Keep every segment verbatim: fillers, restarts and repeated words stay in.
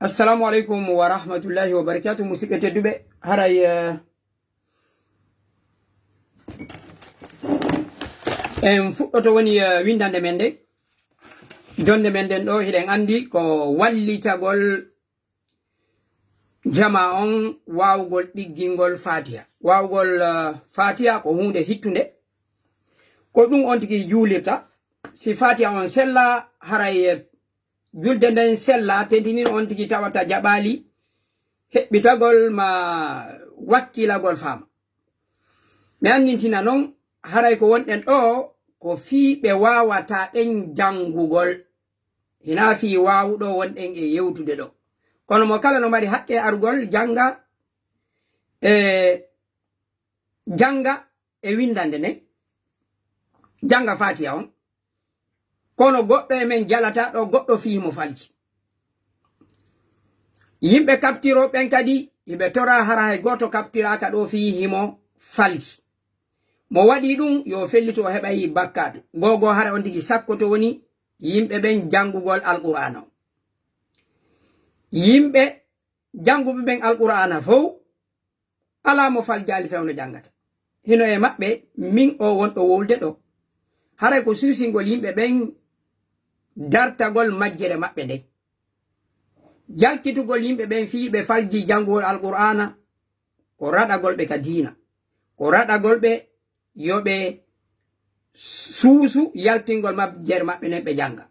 Assalamu aleykum wa rahmatullahi wa barakatuh, musidɓe tedduɓe. Haray, eh, en fuɗɗoto woni, eh, windande men nde. Jonde men nden ɗo, hiɗen andi ko wallitagol jama on waawugol ɗiggingol Fatiha. Waawugol, eh, Fatiha ko huunde hittunde. Ko ɗum on tigi juulirta. Si Fatiha on sella, haray, eh, julde nden sella, tentinin on tigi tawata jaɓaali heɓɓitagol ma wakkilagol faama. Mi anndintina non, haray ko wonɗen ɗo ko fii ɓe waawata ɗen janngugol. Hinaa fii waawuɗo wonɗen e yewtude ɗo. Kono mo kala no mari haqqe arugol jannga e, jannga e winndande nden, jannga Fatiha on. Kono goɗɗo e men jalata ɗo goɗɗo fii himo falji. Yimɓe kaptiro ɓen kadi, hiɓe tora hara hay gooto kaptiraaka ɗo fii himo falji. Mo waɗi ɗum, yo fellito o heɓay bakkaatu. Gogo hara on tigi sakkoto woni yimɓe ɓen janngugol Alqur'aana on. Yimɓe jannguɓe ɓen Alqur'aana fow, alaa mo faljaali fewndo janngata. Hino e maɓɓe, min o wonɗo wowlude ɗo. Haray ko suusingol yimɓe ɓen dartagol majjere maɓɓe nden. Jalkitugol yimɓe ɓen fii ɓe faljii janngugol Alqur'aana, ko raɗagol ɓe ka diina. Ko raɗagol ɓe yo ɓe suusu yaltingol majjere maɓɓe nden ɓe jannga.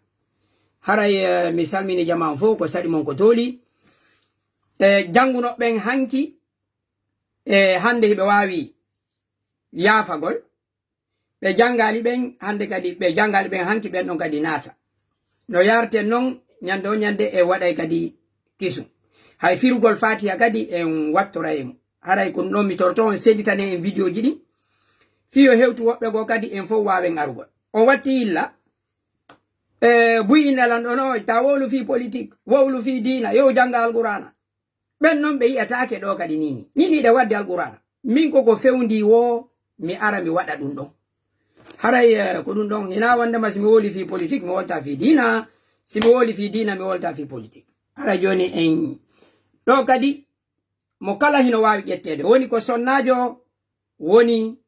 Haray, eh, mi salmini jamaa on fow, ko saɗi mon ko tooli. E janngunooɓe ɓen hanki, e hannde hiɓe waawi yaafagol. Ɓe janngaali ɓen, hannde kadi ɓe janngaali ɓen, hanki ɓen ɗon kadi naata. No yaarten non, ñande o ñande e waɗay kadi kisu. Hay firugol Fatiha kadi en wattoray e mum. Haray ko ɗum ɗon mi toroto on senditane en vidéo ji ɗin. Fii yo hewtu woɓɓe goo kadi en fow waawen arugol. On watti illa, e buy inna lan ɗon o, ta wowlu fii politique, wowlu fii diina, yo jannga Alqur'aana. Ɓen non ɓe yi'ataake ɗo kadi nini. Nini ɗe wadde Alqur'aana. Min ko ko fewndi wo, mi ara mi waɗa ɗum ɗon. Haray, eh, ko ɗum ɗon. Hinaa wonde ma si mi wowli fii politique, mi wolta fii diina. Si mi wowli fii diina, mi wolta fii politique. Haray jooni en ɗo kadi, mo kala hino waawi ƴetteede. Woni ko sonnaajo, woni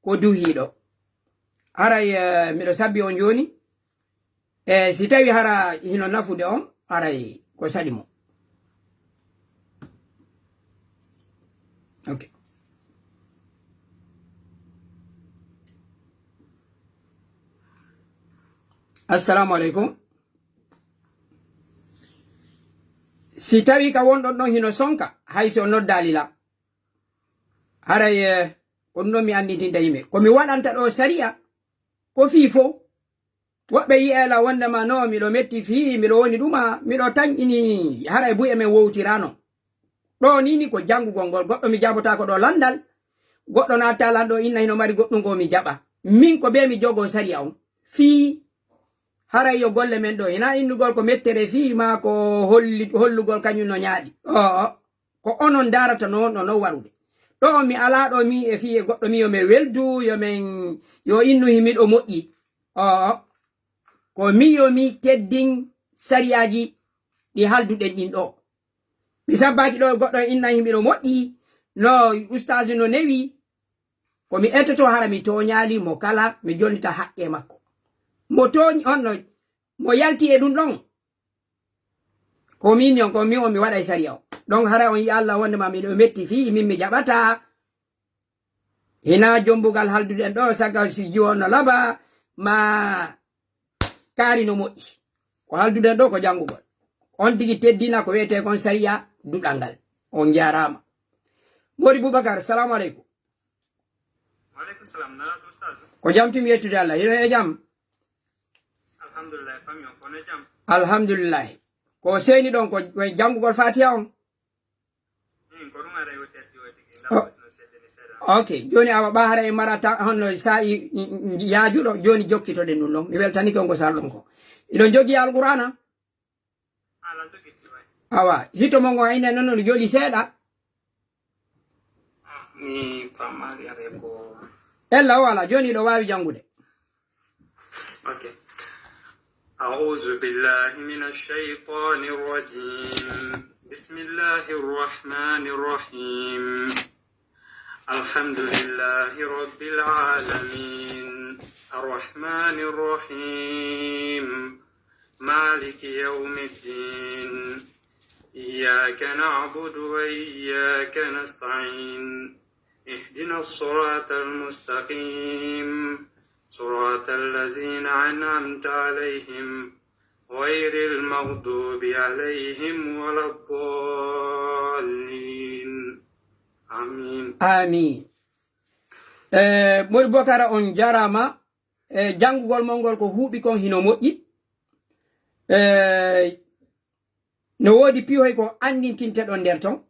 ko duhiiɗo. Haray, eh, miɗo sabbi on jooni. E si tawi hara hino nafude on, haray ko saɗi mo. Ok. Assalamu aleykum. Si tawi ka wonɗon ɗon hino sonka, hay si o noddaali lan. Haray, eh, ko ɗum ɗon mi anndintinta yimɓe. Ko mi waɗanta ɗo sariya, ko fii fow. Woɓɓe yi'ela wondema no miɗo metti fii, miɗo woni ɗuma, miɗo tanƴini, haray buy e men wowtirano. Ɗo ni ni ko janngugol ngol, goɗɗo mi jabotaako ɗo lanndal, goɗɗo natta lan ɗo inna hino mari goɗɗum ko mi jaɓa. Min ko be mi jogo sariya on. Fii haray yo golle men ɗo, hina innugol ko mettere fii ma ko holli-, hollugol kañum no ñaaɗi. Oo, ko onon ndaarata no, no, no warude. Ɗo mi alaa ɗo mi e fii e goɗɗo mi yo men weldu, yo men, yo innu himiɗo moƴƴi. Oo, ko mi yo mi teddin sariyaaji ɗi halduɗen ɗin ɗo. Mi sabbaaki ɗo goɗɗo inna himiɗo moƴƴi, no ustaasu no newi. Ko mi ettoto hara mi tooñaali mo kala, mi jonnita haqqe makko. Mo tooñ-, on no, mo yalti e ɗum ɗon. Ko min on, ko min on mi waɗay sariya o. Ɗon hara on yi'a Allah wonde ma miɗo metti fii, min mi jaɓata. Hina jombugal halduɗen ɗo, sagal si jiwo no laba, ma kaari no moƴƴi. Ko halduɗen ɗo ko janngugol. On tigi teddina ko wiyetee kon sariya duɗal ngal. On njaaraama. Modi Boubacar, salamu aleykum. Wa aleykum salam. Nana ɗum, Ustaz? Ko jam timi yettude Allah. Hino e jam? Alhamdulillah. Famille on fof ne jam? Alhamdulillah. Ko seeni ɗon ko, ko janngugol Fatiha on? Hmm, ko ɗum ara yo teddi o tigi. Ndar ko sino seddene seeɗa. Ok. Jooni awa ɓa hara e mara ta-, honno sa'i, mm, mm, yaajuɗo. Jooni jokkitoɗen ɗum ɗon. Mi weltanike on ko salɗon ko. Iɗon jogii Alqur'aana? Awa, hito mo ngo ayna noon no joli seeɗa. Ah, mi faamaali are ko. Ella o wala, jooni ɗo waawi janngude. Ok. أعوذ بالله من الشيطان الرجيم. بسم الله الرحمن الرحيم. الحمد لله رب العالمين. الرحمن الرحيم. مالك يوم الدين. إياك نعبد وإياك نستعين. اهدنا الصراط المستقيم. صراط الذين أنعمت عليهم. غير المغضوب عليهم ولا الضالين. آمين. Amin. Eh, Mori Bokara, on jarama. Eh, janngugol mon ngol ko huuɓi kon hino moƴƴi. Eh, no woodi pihoy ko anndintinteɗon nder ton.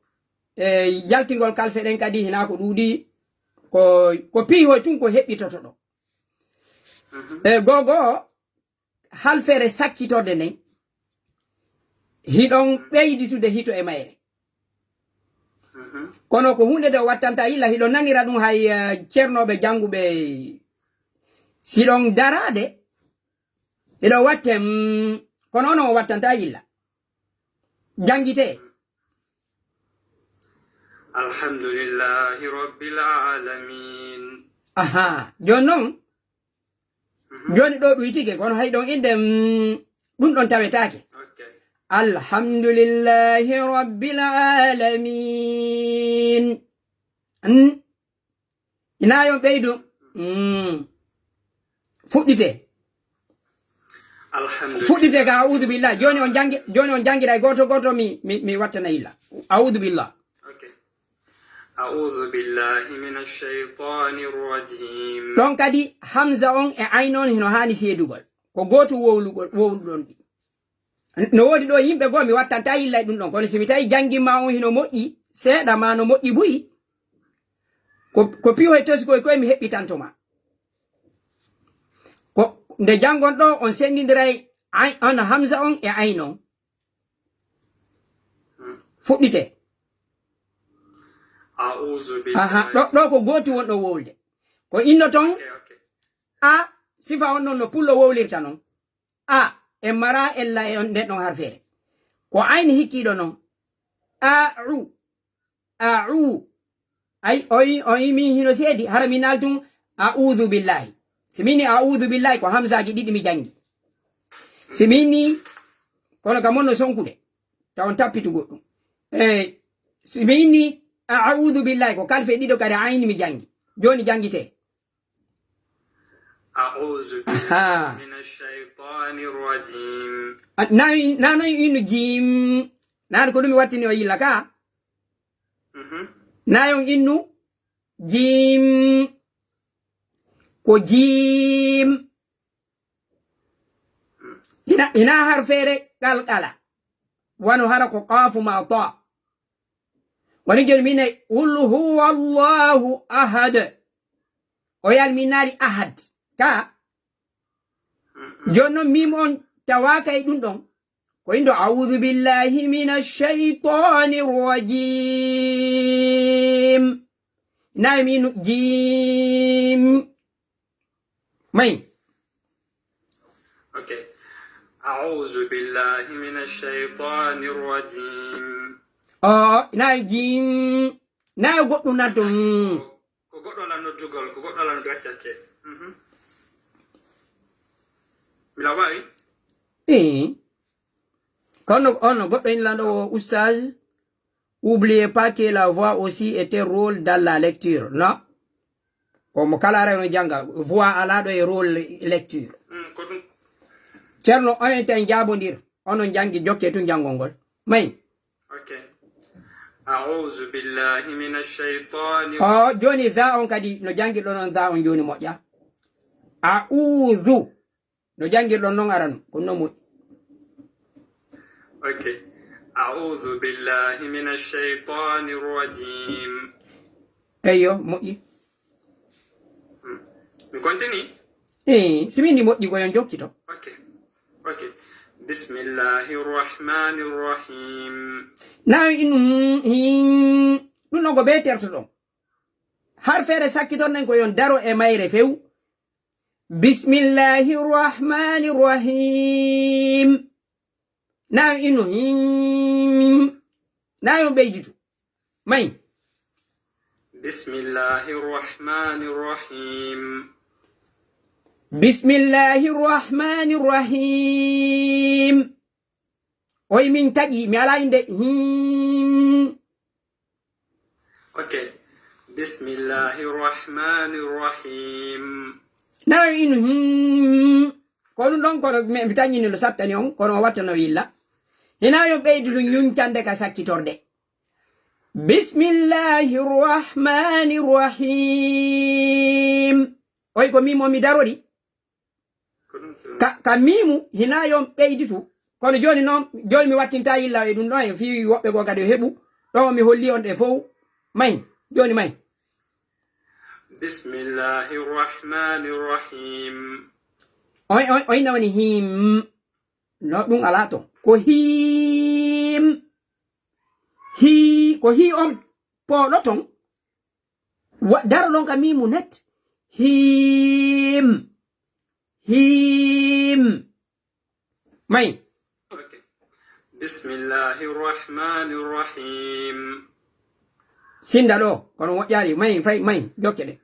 Eh, yaltingol kalfe ɗen kadi hinaa ko ɗuuɗi, ko, ko pihoy tun ko heɓɓitotoɗo. Mhm. Eh, gogo, halfere sakkitorde nden, hiɗon ɓeyditude hito e mayre. Mhm. Kono ko huunde nde o wattanta yilla, hiɗo nanira ɗum hay, eh, ceernooɓe jannguɓe. Si ɗon daraade, hiɗo watte, mm, kono onon o wattanta yilla. Janngitee. Alhamdulillahi Rabbil Alamin. Aha, jooni non, mhm, jooni ɗo ɗum tigi, kono hay ɗon innde, mm, ɗum ɗon tawetaake. Ok. Alhamdulillahi Rabbil Alamin. Mm. Ina yon ɓeydu. Mm. Fuɗɗite. Alhamdulillah. Fuɗɗite ka a'udhu billah. Jooni on janngi-, jooni on janngiray gooto gooto mi, mi, mi wattana yilla. A'udhu billah. Ok. A'udhu billahi minash shaytanir rajim. Ɗon kadi hamza on e ayn on hino haani seedugol. Ko gooto wowlugol, wowluɗon ɗi. No woodi ɗo yimɓe goo mi wattanta yilla e ɗum ɗon, kono si mi tawi janngin ma on hino moƴƴi seeɗa ma no moƴƴi buy, ko, ko piyo e tosi koy koy mi heɓɓitanto ma. Ko nde janngon ɗo on senndindiray ay-, on hamza on e ayn on. Fuɗɗite. A'udhu billahi. Aha, ɗo, ɗo ko gooti won ɗo wowlde. Ko inno ton, ok, ok, a, sifa on non no pullo wowlirta non. A, en mara ella e on nden ɗon harfeere. Ko ayni hikkiiɗo non. A, u. A, u. Ay, oy, oy, min hino seedi. Hara min naaltun, a'udhu billahi. Si min ni a'udhu billahi, ko hamzaaji ɗiɗi mi janngi. Si min ni, kono ka mon no sonkude. Taw on tappitu goɗɗum. Eh, si min ni, a'udhu billahi, ko kalfe ɗiɗo kadi ayni mi janngi. Jooni janngitee. A'udhu billahi, aha, minash shaytanir rajim. A, na, na, na innu jim. Na ko ɗum mi wattini o yilla ka. Mhm. Na yon innu jim. Ko jim. Ina, ina harfeere qalqala. Wano hara ko qaafu ma ta. Woni jooni min nayi, "Qul huwa Allahu ahad." O yalminaali ahad. Ka? Jooni noon miim on tawaaka e ɗum ɗon. Ko indo, "A'udhu billahi minash shaytanir rajim." Nayi miinu jim. Mayi. Ok. A'udhu billahi minash shaytanir rajim. O, nayi jim. Nayi goɗɗum naddo. Mm. Ko, ko goɗɗo lan noddugol, ko goɗɗo lan noddugol, acca, acca. Mhm. Mila waawi? Eh. Kono, ono goɗɗo ina lanɗo o, oustaz. Oubliez pas que la voix aussi est un rôle dans la lecture, non? Ko mo kala ara no jannga, voix alaa ɗo e rôle lecture. Mm, ko ɗum. Ceerno, onon tan njaabondir, onon njanngi, jokke tun janngol ngol. Mayi? Ok. A'udhu billahi minash shaytani. O, jooni za on kadi, no janngirɗon on za on jooni moƴƴa. A'udhu. No janngirɗon non arano, ko non moƴƴi. Ok. A'udhu billahi minash shaytanir rajim. Eyyo, moƴƴi. Hmm. Mi continue? Eh, si min ni moƴƴi ko yon jokkito. Ok. Ok. Bismillahir rahmanir rahim. Na inu, mm, hin. Ɗum ɗon ko bee tertoɗon. Har feere sakkitorɗen ko yon daro e mayre few. Bismillahi rahmani rahim. Nayo inu him. Nayo ɓeyditu. May. Bismillahi rahmani rahim. Bismillahi rahmani rahim. Oy min taƴi, mi ala inde. Him. Ok. Bismillahi rahmani rahim. Nayo inu him. Ko ɗum ɗon kono mi, mi taññini no sattani on, kono o wattano yilla. Hina yo ɓeydu ɗum ñuñcande ka sakkitorde. Bismillahi rahmani rahim. Oy ko mimo mi darori. Ka, ka mimu hina yo ɓeyditu. Kono joni noon, joni mi wattinta yilla e ɗum ɗon, e fii woɓɓe goo kadi yo heɓu. Ɗo mi holli on ɗe fow. May, joni may. Bismillahi rahmani rahim. Oy, oy, oy, nawani him. No, ɗum ala ton. Ko him. Hi, ko hi on pooɗo ton. Wa-, daro ɗon ka mimu net. Him. Him. May. Ok. Bismillahi rahmani rahim. Sinda ɗo, kono moƴƴaali. May, fay, may, jokke ɗe.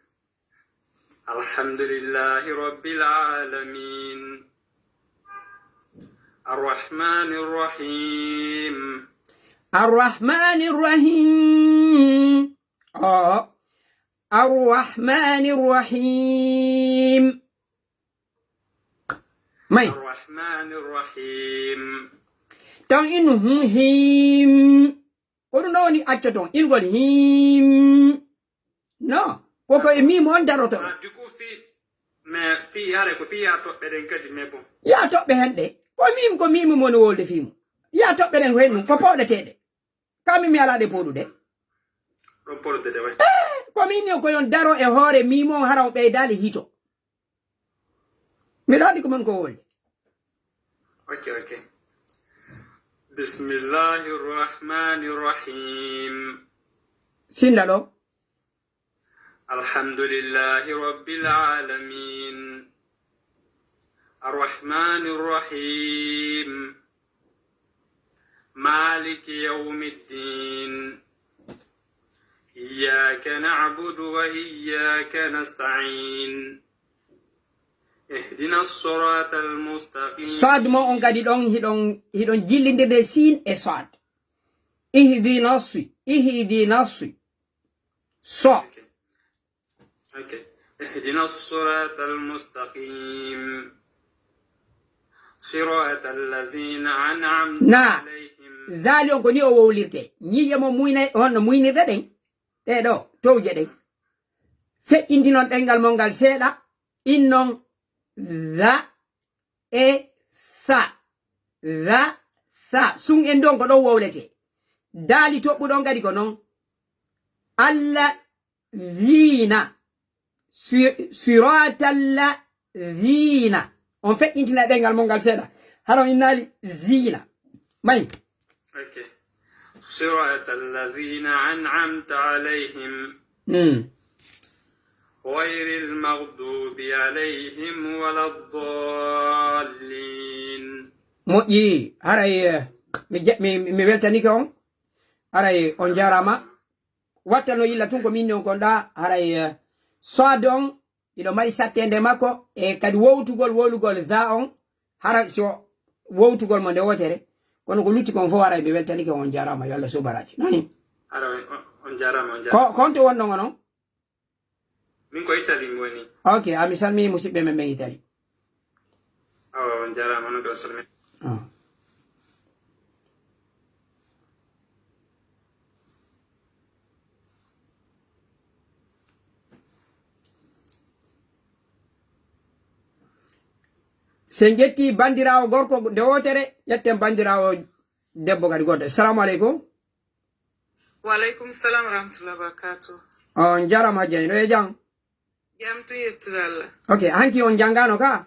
Alhamdulillahi rabbil alamin. Arrahmani rahim. Arrahmani rahim. O. Arrahmani rahim. May. Arrahmani rahim. Tan inu hum him. Ko ɗum ɗo woni accoton, ingol him. No, koko e mimo on daroto. Ah, du coup, fii, mais fii, hare ko fii ya toɓɓe ɗen kadi, mais bon. Ya toɓɓe hen ɗe. Ko mim, ko mimi moni wolde fii mum. Ya toɓɓe ɗen ko hen mum, ko poɗeteɗe. Kami mi ala ɗe poɗuɗe. Ɗon poɗude de, way. Eh, ko min ni ko yon daro e hoore mimo on hara o ɓeydali hito. Miɗo andi ko mon ko wolde. Ok, ok. Bismillahi rahmani rahim. Sinda ɗo. Alhamdulillahi rabbil alamin. Arrahmani rahim. Maliki yawmiddin. Iyyaka na'budu wa iyyaka nasta'in. Ihdina siratal mustaqim. Soad mo on kadi ɗon, hiɗon, hiɗon jillindirde sin e soad. Ihdina si, ihdina si. So. Ok. Ok. Ihdina siratal mustaqim. Siratal lazina an'amta Na. Alayhim. Zali on ko ni o wowlirte. Ñiiƴe mo muyne, honno muynirɗe ɗen. Ɗe ɗo, towje ɗen. Feƴƴintinon ɗengal mon ngal seeɗa. Innon za e sa. Za, sa. Sun en ɗon ko ɗon wowlete. Daali toɓɓuɗon kadi ko non. Alla zina. Si-, sirata allazina. On feƴƴintina ɗengal mon ngal seeɗa. Hara on innaali zina. May. Ok. Sirata allazina an'amta alayhim. Mm. Ghayril maghdubi alayhim waladdallin. Moƴƴi, haray, eh, mi je-, mi, mi weltanike on. Haray on jaaraama. Watta no yilla tun ko min on kon ɗa, haray, eh, soade on, iɗo mari sattende makko, e kadi wowtugol, wolugol za on, hara si o wowtugol mo nde wotere, kono ko lutti kon fof haray mi weltanike on, on jaaraama, yo Allah suuɓ baraaji. Nani? Hara on, on jaaraama, on jaaraama. Ko, ko honto wonno ngono? Min ko Italie mi woni. Ok, a mi salmini musidɓe men ɓen Italie. Awa, on jaaraama, onon ɓe on salmini. Ah. Sen ƴetti banndiraawo gorko nde wootere, ƴetten banndiraawo debbo kadi goɗɗo. Assalamu aleykum. Wa aleykum salam wa rahmatullahi wa barakatuh. On jaaraama, Hajja, no e jam? Jam tun, yettude Allah. Ok, hanki on janngaano ka?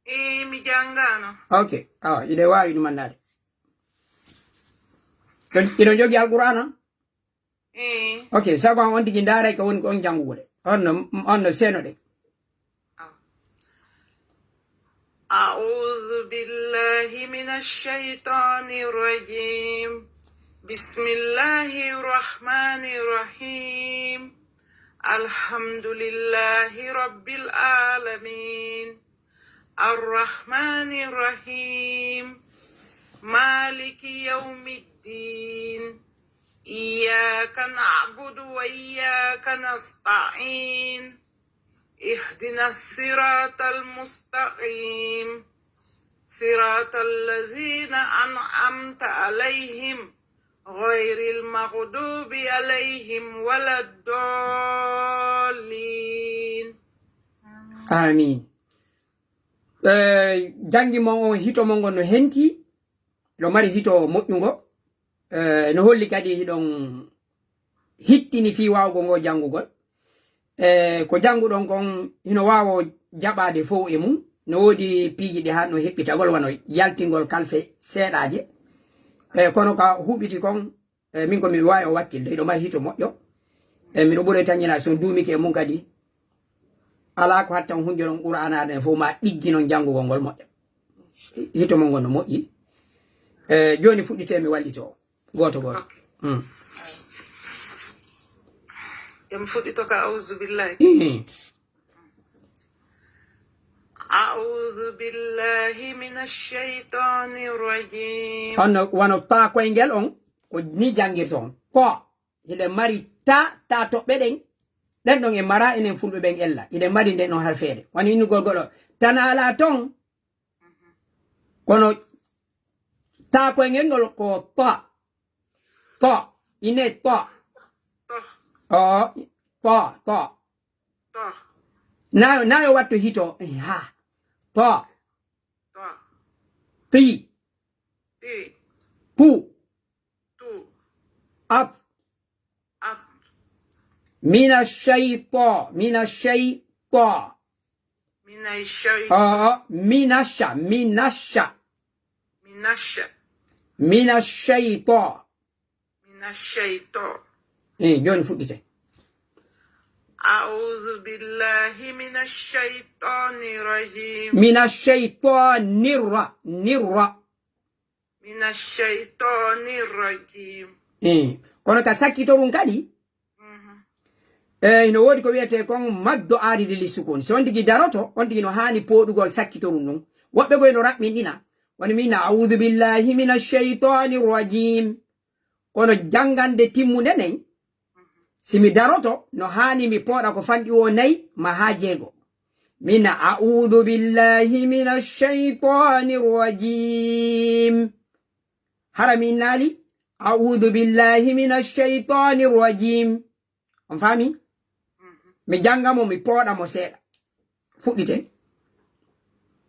Ee, mi janngaano. Ok, awa, iɗe waawi ɗum anndaade. Iɗo, iɗo jogii Alqur'aana? Ee. Ok, sabu an on tigi ndaaray ko woni ko on janngude. On no, on no seenoɗen. Awa. أعوذ بالله من الشيطان الرجيم. بسم الله الرحمن الرحيم. الحمد لله رب العالمين. الرحمن الرحيم. مالك يوم الدين. إياك نعبد وإياك نستعين. اهدنا الصراط المستقيم. صراط الذين أنعمت عليهم غير المغضوب عليهم ولا الضالين. Amin. Eh, janngi mon on, hito mon ngon no henti, no mari hito moƴƴungo. Eh, no holli kadi hiɗon hittini fii waawugol ngo janngugol. Eh, ko jannguɗon kon hino waawo jaɓaade fow e mum. No woodi piiji ɗi haanno heɓɓitagol, wano yaltingol kalfe seeɗaaje. Eh, kono ka huɓiti kon, eh, min ko mi waawi o wakkilde, hiɗo mari hito moƴƴo. Eh, miɗo ɓuri tan ñina so duumike e mum kadi. Alaa ko hatta on hunjoron Qur'aanaaɗo en fow ma ɗigginon janngugol ngol moƴƴa. Hito mon ngol no moƴƴi. Eh, jooni fuɗɗitee mi wallitoo. Gooto gooto. Mm. Em fuɗɗito ka auzu billahi. Ihi. أعوذ بالله من الشيطان الرجيم. Honno wano taa koyngel on, ko ni janngirto on. Ko hiɗen mari taa, taa toɓɓe ɗen. Ɗen ɗon e mara enen fulɓe ɓen ella. Hiɗen mari nden ɗon harfeere. Wano innugol goɗɗo. Tan alaa ton. Kono taa koyngel ngol ko ta. Ta. Ine ta. To, O, ta, ta. to, Nayo, nayo watto hito. Ha. Ta. to, Ti. ti, Tu. tu, At. at, Mina shayta. Mina shayta. من الشي O, minasha. Minasha. من الش Mina shayta. من الشيطان. Eh, jooni fuɗɗite. أعوذ بالله من الشيطان الرجيم. Mina shaytanirra. Nirra. من الشيطان الرجيم. Eh, kono ka sakkito ɗum kadi, Mhm. eh, hino woodi ko wiyetee kon maddo aaridi li sukun. Si on tigi daroto, on tigi no haani pooɗugol sakkito ɗum ɗum. Woɓɓe koy no raɓɓinɗina. Woni min, "A'udhu billahi minash shaytanir rajim." Kono janngande timmunde nden, si mi daroto, no haani mi pooɗa ko fanɗi o nayi ma haa jeego. Min, "A'udhu billahi minash shaytanir rajim." Hara mi innaali, "A'udhu billahi minash shaytanir rajim." On faami? Mi jannga mo, mi pooɗa mo seeɗa. Fuɗɗite.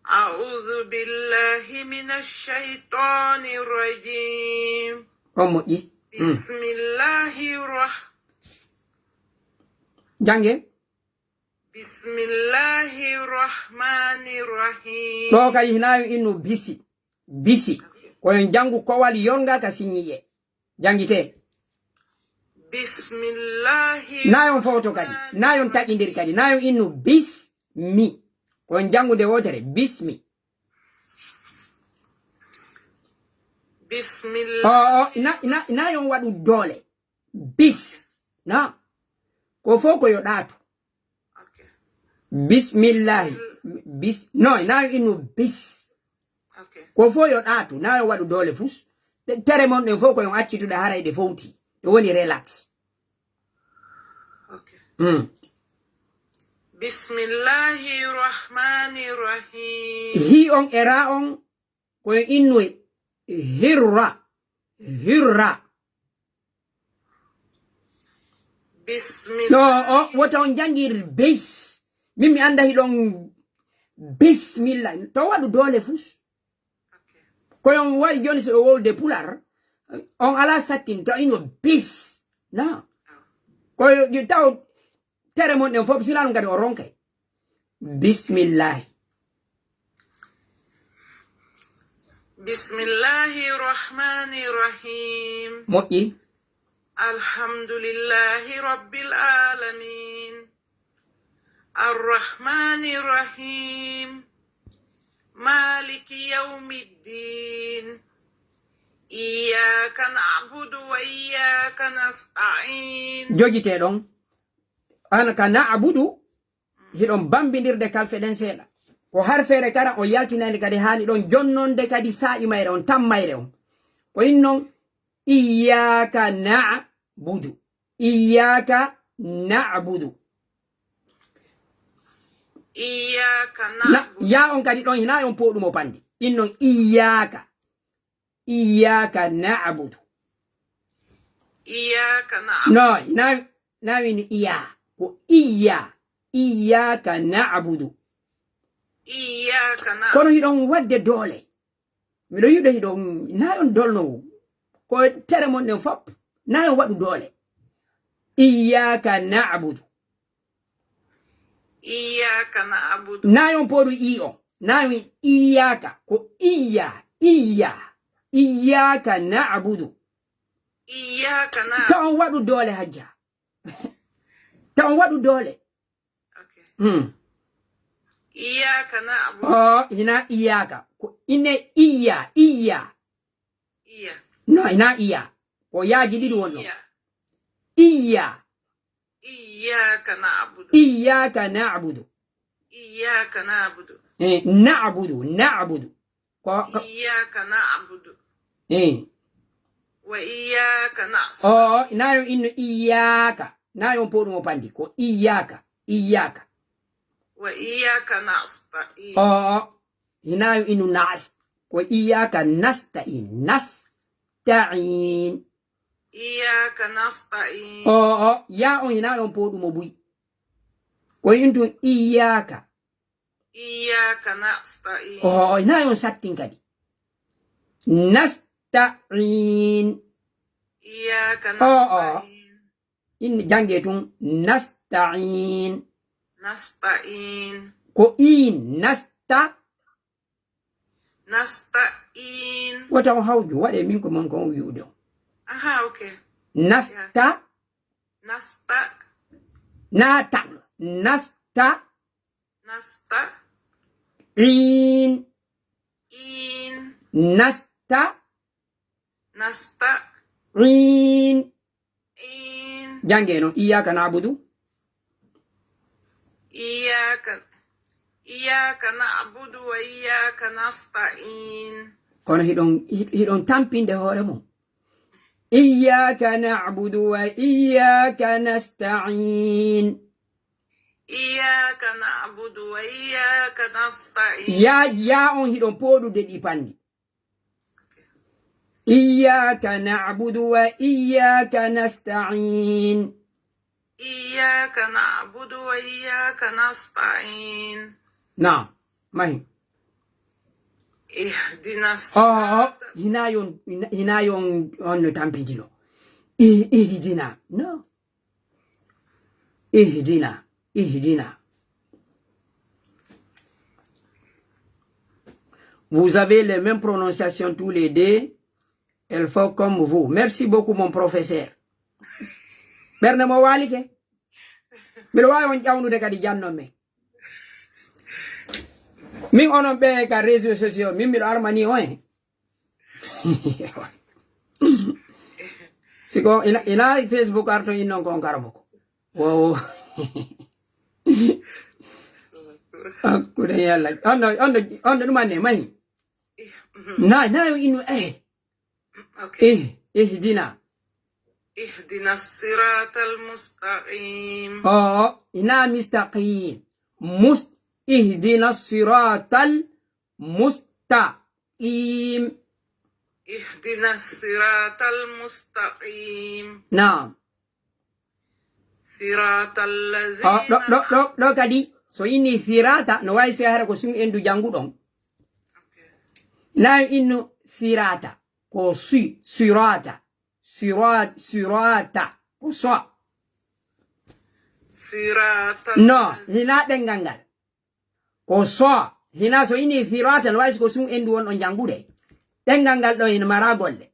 أعوذ بالله من الشيطان الرجيم. On moƴƴi. بسم الله الرح Jannge. بسم الله الرحمن الرحيم. Ɗo kay hinaa yo innu bisi. Bisi. Ko yon janngu kowal yongal ka sinñiye. Janngite. بسم الله Naa yon fowto kadi. Naa yon taƴindiri kadi. Naa yon innu bis mi. Ko yon janngude wootere. Bismi. بسم O, الله o, na, na, na yon waɗu doole. Bis. Na. Ko fof ko yo ɗaatu. أوكي. Bismillahi. Bis. No, na yon innu bis. أوكي. Ko fof yo ɗaatu. Na yon waɗu doole fus. Ɗe-, tere mon ɗen fof ko yon accituɗe haray ɗe fowti. Ɗe woni relax. أوكي. Mm. بسم الله الرحمن الرحيم. Hi on e ra on ko e innu e hirra. Hirra. بسم No, الله. O, wota on janngir bis. Min mi annda hiɗon bismillah. To waɗu doole fus. أوكي. Ko yon waɗi jooni so ɗo wowde pular, on alaa sattin to ino bis. Na. Ko yo taw tere mon ɗen fof, sila ɗum kadi o ronkay. Bismillahi. بسم الله الرحمن الرحيم. Moƴƴi. الحمد لله رب العالمين. الرحمن الرحيم. مالك يوم الدين. إياك نعبد وإياك نستعين. Jogitee ɗon. An ka na'budu, hiɗon bambindirde kalfe ɗen seeɗa. Ko harfeere kara on yaltinande kadi haani ɗon jonnonde kadi saa'i mayre on, tammayre on. Ko innon iyyaka na'budu. Iyyaka na'budu. إياك Na, نعبد. yaa on kadi ɗon hinaa on pooɗumo pandi. Innon iyyaka. Iyyaka na'budu. إياك نعبد. No, hinaa, hinaa wini iya. Ko iya. Iyyaka na'budu. إياك نعبد. Kono hiɗon wadde doole. Miɗo yiɗo hiɗon, hinaa on dolnowo. Ko tere mon ɗen fop. Hinaa on waɗu doole. Iyyaka na'budu. إياك نعبد. Hinaa on pooɗu i on. Hinaa on iyyaka. Ko iya. Iya. Iyyaka na'budu. إياك نعبد. Ta on waɗu doole hajja. Ta on waɗu doole. Okay. Hmm. إياك نعبد. Oh, hinaa iyyaka. Ko inne iya, iya. إيا. No, hinaa iya. Ko yaaji ɗiɗi wonno. إيا. Iya. إياك نعبد. Iyyaka na'budu. إياك نعبد. Eh, na'budu, na'budu. Ko, ko, إياك نعبد. eh. وإياك نستعين. Oh, hinaa on innu iyyaka. Hinaa on pooɗumo pandi. Ko iyyaka. Iyyaka. وإياك نستعين. Oh, hinaa on innu nas. Ko iyyaka nasta'in. Nasta'in. إياك نستعين. Oh, oh, yaa on hinaa on pooɗumo buy. Ko intun iyyaka. إياك نستعين. Oh, hinaa on sattin kadi. Nasta'in. إياك Oh, oh. نستعين. In jangee tun nasta'in. نستعين. Ko in nasta. نستعين. Wota on hawju, waɗee min ko mon ko on wi'ude on. أها، أوكي. Nasta. نستا. Nata. Nasta. نستا. In. إين. Nasta. نستا. In. إين. Jangee non. Iyyaka na'budu. إياك إياك نعبد وإياك نستعين. Kono hiɗon, hi-, hiɗon tampinde hoore mum. Iyyaka na'budu wa iyyaka nasta'in. إياك نعبد وإياك نستعين. Yaa, yaa on hiɗon pooɗude ɗi panni. Iyyaka na'budu wa iyyaka nasta'in. إياك نعبد وإياك نستعين. Naam. Mahi. اهدنا Oh, oh, الصراط. hinaa on, hina-, hinaa on, on no tampidino. I-, ihdina. No. Ihdina. Ihdina. Vous avez les mêmes prononciations tous les deux. Elle faut comme vous. Merci beaucoup, mon professeur. Ɓernde mo waalike. Miɗo waawi on ƴawnude kadi jannon men. Min onon ɓe ka réseaux sociaux, min miɗo armani on en. Siko ina, ina Facebook arto innon ko on karamo ko. Wo, wo. Hakkude yalla. On ɗo, on ɗo, on ɗo ɗum anne, mahi. Na, na yo inu, eh. Okay. Eh, ihdina. اهدنا الصراط المستقيم. Oh, ina mustaqim. Must-, ihdina siratal mustaqim. اهدنا الصراط المستقيم. Naam. صراط الذين Oh, ɗo, ɗo, ɗo, ɗo kadi, so inni sirata, no wayi si hara ko sun endu janguɗon. Okay. Na innu sirata, ko si, sirata, sirat, sirata, ko so. صراط No, الذين hina ɗengal ngal. Ko so, hina so ini sirata, no wayi si ko sun endu won ɗon jangude. Ɗengal ngal ɗo ina mara golle.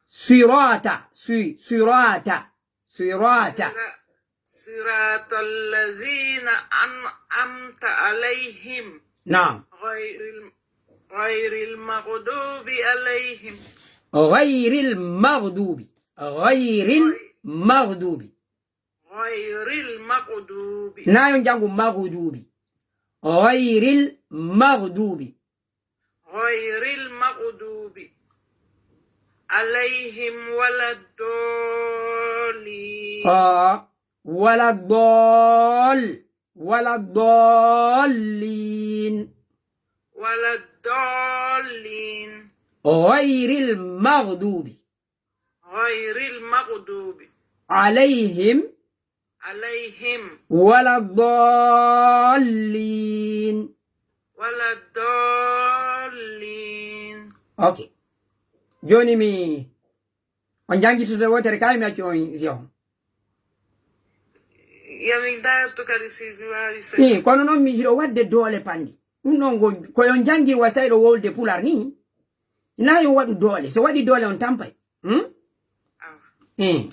Sirata, si, sirata, sirata. صرا-، صراط الذين أنعمت عليهم. Naam. غير ال- غير المغضوب عليهم. غير المغضوب. غير المغضوب. غير المغضوب. Na yo njanngu maghdubi. غير المغضوب. غير المغضوب عليهم ولا الضالين. Ah, ولا الضال. ولا الضالين. ولا الضالين. غير المغضوب. غير المغضوب عليهم عليهم ولا الضالين. ولا الضالين. Ok. Jooni mi on njanngitude wootere kay mi accu on si on. Yamin dartu kadi si mi waawi se. Ii, kono noon mi hiɗo waɗde doole panndi. Ɗum ɗon ko, ko yo njanngi wasta ɗo wowlde pular ni. Na yo waɗu doole. So waɗi doole on tampay. Hmm? Awa. Ii.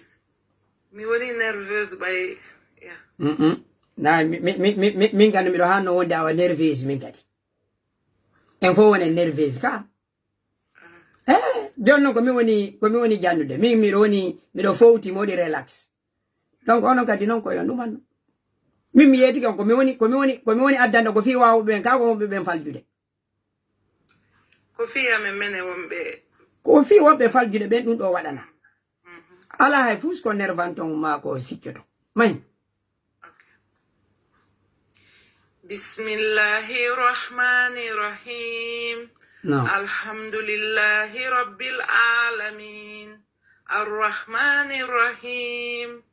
Mi woni nerveuse ɓay. Ya. Mm-mm. Na mi, mi, mi, mi, mi, min kadi miɗo hanno wonde awa nerveuse min kadi. En fof wonen nerveuse ka. Eh, jooni noon ko mi woni, ko mi woni jannude. Min miɗo woni, miɗo fowti, mi woni relax. Donc onon kadi noon ko yon ɗum anno. Min mi yeetike on ko mi woni, ko mi woni, ko mi woni addande ko fii waawuɓe ɓen ka ko wonɓe ɓen faljude. Ko fii amen menen wonɓe. Ko fii wonɓe faljude ɓen ɗum ɗo waɗana. Alaa hay fus ko nervanton maa ko siccoto. Mahi. Ok. بسم الله الرحمن الرحيم. Naam. الحمد لله رب العالمين. الرحمن الرحيم.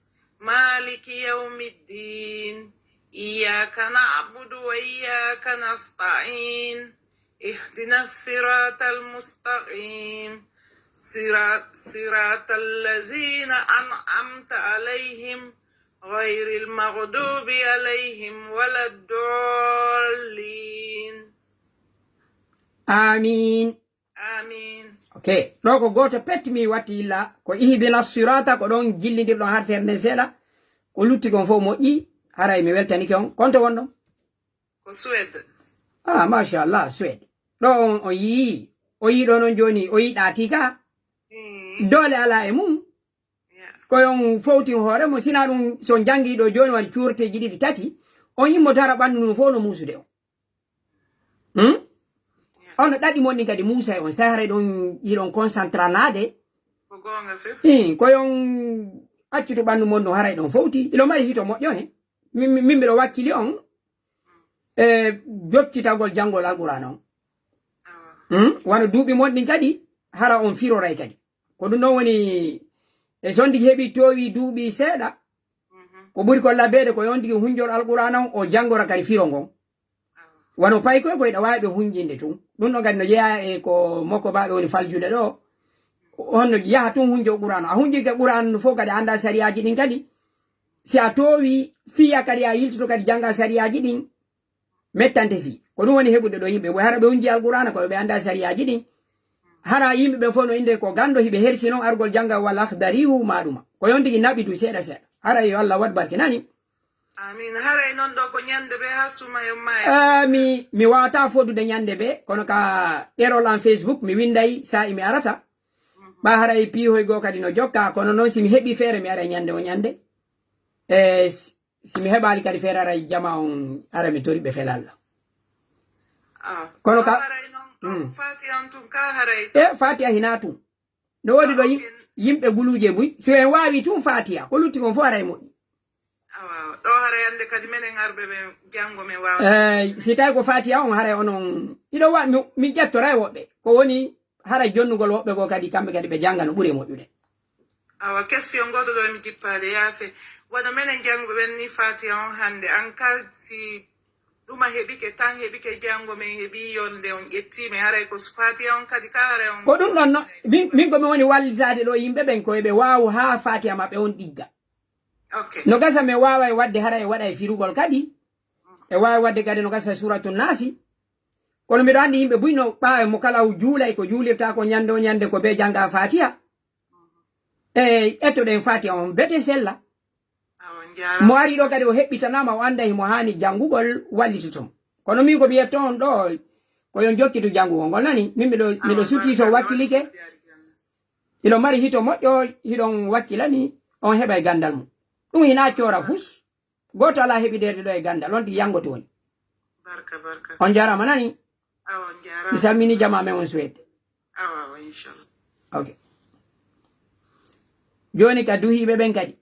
مالك يوم الدين. إياك نعبد وإياك نستعين. اهدنا الصراط المستقيم. صراط، صراط الذين أنعمت عليهم غير المغضوب عليهم ولا الضالين. Amin. آمين. Ok. Ɗo ko gooto pet mi watti illa ko ihdina sirata ko ɗon jillindirɗon harfeere nden seeɗa. Ko lutti kon fof moƴƴi. Haray mi weltanike on. Konto wonɗon? Ko Suède. Ah, machallah, Suède. Ɗo on, on yii. O yii ɗo noon jooni, o yiɗa tika. Mm. Doole alaa e mum. Yeah. Ko yon fowtin hoore mo, sina ɗum so janngi ɗo jooni waɗi cuurteeji ɗiɗi tati, on yimmo tara ɓanndu mum fof no muusude on. Hmm? Ono ɗaɗi mon ɗin kadi muusa e on, so tawi haray ɗon yiɗon concentranaade. Ko goonga few. Ii, ko yon accutu ɓanndu mon ɗum haray ɗon fowti. Ilo mari hito moƴƴo he. Min, min, min mbiɗo wakkili on e jokkitagol janngol Alqur'aana on. Awa. Hmm? Wano duuɓi mon ɗin kadi, hara on firoray kadi. Ko ɗum ɗon woni, e sonndigi heɓi toowi duuɓi seeɗa, Mhm. ko ɓuri ko labeede ko yontigi hunjol Alqur'aana on, o janngora kadi firo ngon. Awa. Wano paykoy ko hiɗa waawi ɓe hunjinde tun. Ɗum ɗon kadi no jeyaa e ko mokko baaɓe woni faljude ɗo. Honno yaha tun hunjo Qur'aana. A hunjike Qur'aana no fof kadi a anndaa sariyaaji ɗin kadi. Si a toowi fiya kadi a yiltoto kadi jannga sariyaaji ɗin. Mettante fii. Ko ɗum woni heɓude ɗo yimɓe. Ɓe hara ɓe hunji Alqur'aana ko ɓe anndaa sariyaaji ɗin. Hara yimɓe ɓen fof no innde ko ganndo hiɓe hersi noon argol jannga wal Akhdariyu ma ɗuma. Ko yon tigi naɓi du seeɗa seeɗa. Hara yo Allah waɗ barke nani. Amin. Haray noon ɗo ko ñande ɓe haa suma yo maayo. Ah, mi, mi waawata foodude ñande ɓe, kono ka ɗerol am Facebook, mi winnday saa'i mi arata. Ɓa haray piihoy goo kadi no jokka, kono noon si mi heɓi feere, mi aray ñande o ñande. E si, si mi heɓaali kadi feere, aray jama on, ara mi tori ɓe felalla. Ah. Kono ka- Haray noon ɗo Mm. Fatiha on tun ka haray. E Fatiha hinaa tun. No woodi ɗo yi-, Ah, ok. yimɓe guluuje buy. Si en waawi tun Fatiha, ko lutti kon fof aray moƴƴi. Awa, ɗo haray hannde kadi menen arɓe ɓe janngo men waawa. Eh, si tawi ko Fatiha on haray onon, iɗo wa-, mi, mi ƴettoray woɓɓe. Ko woni haray jonnugol woɓɓe goo kadi kamɓe kadi ɓe jannga no ɓuri e moƴƴude. Awa, question gooto ɗo mi jippaade yaafe. Wano menen jannguɓe ɓen ni Fatiha on hannde, an ka si ɗuma heɓike, tan heɓike janngo men heɓi yonde on ƴettiime, haray ko Fatiha on kadi ka haray on. Ko ɗum ɗon no, min, min ko mi woni wallitaade ɗo yimɓe ɓen ko eɓe waawu haa Fatiha maɓɓe on ɗigga. Ok. No gasa mi waaway waɗde hara e waɗa e firugol kadi. E waawi waɗde kadi no gasa Suuratu Naasi. Kono miɗo anndi yimɓe buy no ɓaawe mo kala o juulay ko juulirta ko ñande o ñande ko be jannga Fatiha. E ƴettoɗen Fatiha on bete sella. Awa, njaaraama. Mo ari ɗo kadi o heɓɓitanaama o annda himo haani janngugol wallitoto mo. Kono min ko mi yetto on ɗo, ko yon jokkitu janngugol ngol, nani? Min miɗo, miɗo suti so wakkilike. Hiɗo mari hito moƴƴo, hiɗon wakkilani, on heɓay ganndal mum. Ɗum hina coora fus. Gooto alaa heɓideede ɗo e ganndal, on tigi yanngoto woni. Barka, barka. On njaaraama, nani? Awa, on njaaraama. Mi salmini jamaa men on Suwed. Awa, awa, inchallah. Ok. Jooni ka duhiiɓe ɓen kadi.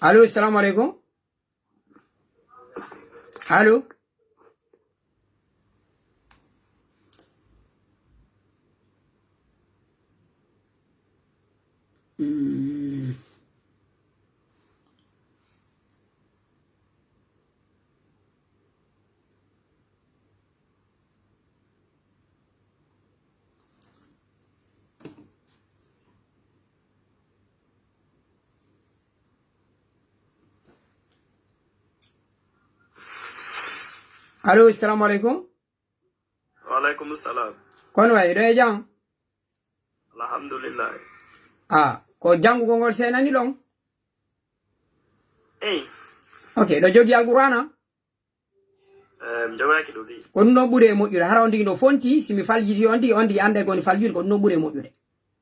Allo, assalamu aleykum. Allo. Mm. Allo, assalamu aleykum. Wa aleykum salam. Kono wayi, ɗo e jam? Alhamdulillah. Ah, ko janngugol ngol seenani ɗon? Eyi. Ok, ɗo jogi Alqur'aana? Eh, mi jogaaki ɗo ɗi. Ko ɗum ɗon ɓuri e moƴƴude. Hara on tigi ɗo fonti, si mi faljiti on tigi, on tigi annday ko woni faljude, ko ɗum ɗon ɓuri e moƴƴude.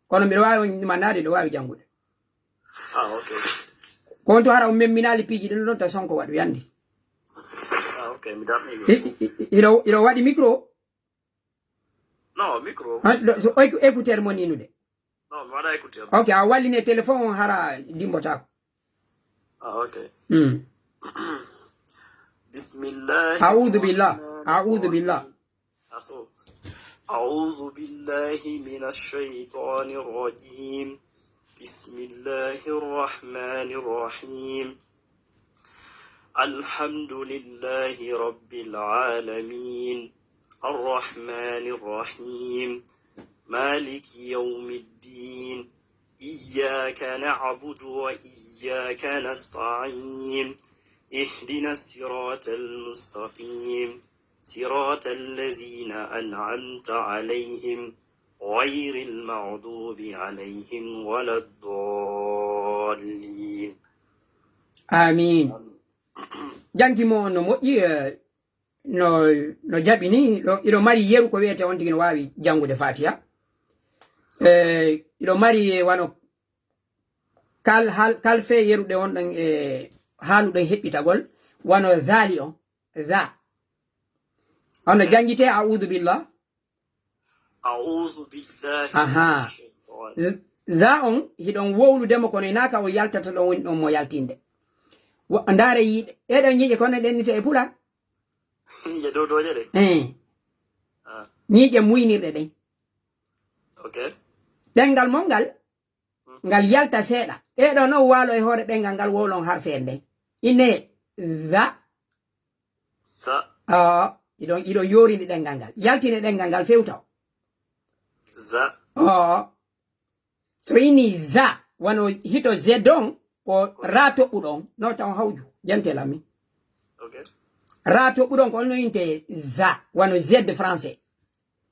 Kono miɗo waawi on mannaade, ɗo waawi janngude. Ah, ok. Ko on to hara on memminaali piiji ɗin ɗon, to Sonko waɗu yandi. Ah, ok, mi darni ɗo. I, i, i, iɗo, iɗo waɗi micro? Non, micro. Ah, ɗo, so écou-, écouteur mo ninude. Non, mi waɗa écouteur. Ok, a walline téléphone on hara dimbotaako. Ah, ok. Hmm. Bismillah. A'udhu billah. A'udhu billah. Aso. أعوذ بالله من الشيطان الرجيم. بسم الله الرحمن الرحيم. الحمد لله رب العالمين. الرحمن الرحيم. مالك يوم الدين. إياك نعبد وإياك نستعين. اهدنا الصراط المستقيم. صراط الذين أنعمت عليهم غير المغضوب عليهم ولا الضالين. Amin. Janngi mo on no moƴƴi, eh, no, no jaɓi ni, ɗo, iɗo mari yeru ko wiyete on tigi no waawi janngude Fatiha. Eh, iɗo mari, eh, wano kal, hal, kal fee yeruɗe on ɗon, eh, haanuɗen heɓɓitagol, wano zaali on, za. Hono janngitee, a'udhu billah. أعوذ بالله من Aha. الشيطان. Z-, za on, hiɗon wowlude mo, kono hinaa ka o yaltata ɗon woni ɗon mo yaltinde. Wa-, ndaare yiɗe. Ɗee ɗon ñiiƴe kono ɗennite e Pulaar. Ñiiƴe dow dooƴe ɗe? Eh. Ah. Ñiiƴe muynirɗe ɗen. Ok. Ɗenngal mon ngal, ngal yalta seeɗa. Ɗee ɗoo non waalo e hoore ɗenngal ngal wowlon harfeere nden. Ine za. Za. Oo, iɗon, iɗon yoorinde ɗenngal ngal. Yaltine ɗenngal ngal fewta o. Za. Oo. So ini za, wano hito Z on, ko ra toɓɓuɗo on. No taw hawju, jante lammi. Ok. Ra toɓɓuɗo on ko on no inte za, wano Z français.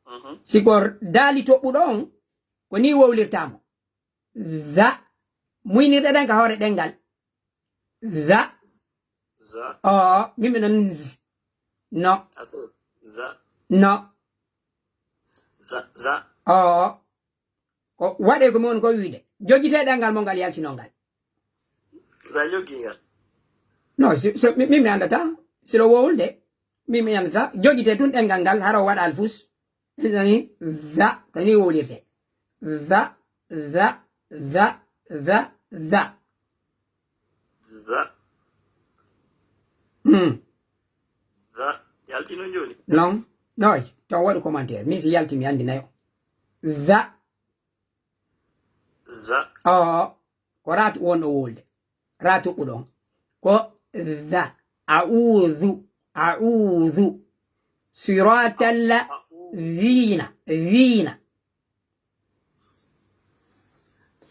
Mhm. Si ko daali toɓɓuɗo on, ko ni wowlirtaa mo. Za. Muynirɗe ɗen ka hoore ɗenngal. Za. Za. Oo, min mi non z. No. Aso. Za. No. Za, za. Oo. Ko waɗee ko mi woni ko wiide. Jogitee ɗenngal mo ngal yaltinoo ngal. Za jogi ngal. No, si, so, mi, mi, mi anndataa. Si lo wowlude, mi, mi anndataa. Jogitee tun ɗenngal ngal, hara o waɗaali fus. Nani, za, ko ni wowlirtee. Za, za, za, za, za. Za. Hmm. Za. Yaltino jooni? Non. Noy. To waɗu commentaire. Min si yalti mi anndi nayo. Za. Za. Oo. Ko ra toɓɓuɗo wowlude. Ra toɓɓuɗo on. Ko za. A'udhu. A'udhu. Siratal A-, a'udhu. Zina. Zina.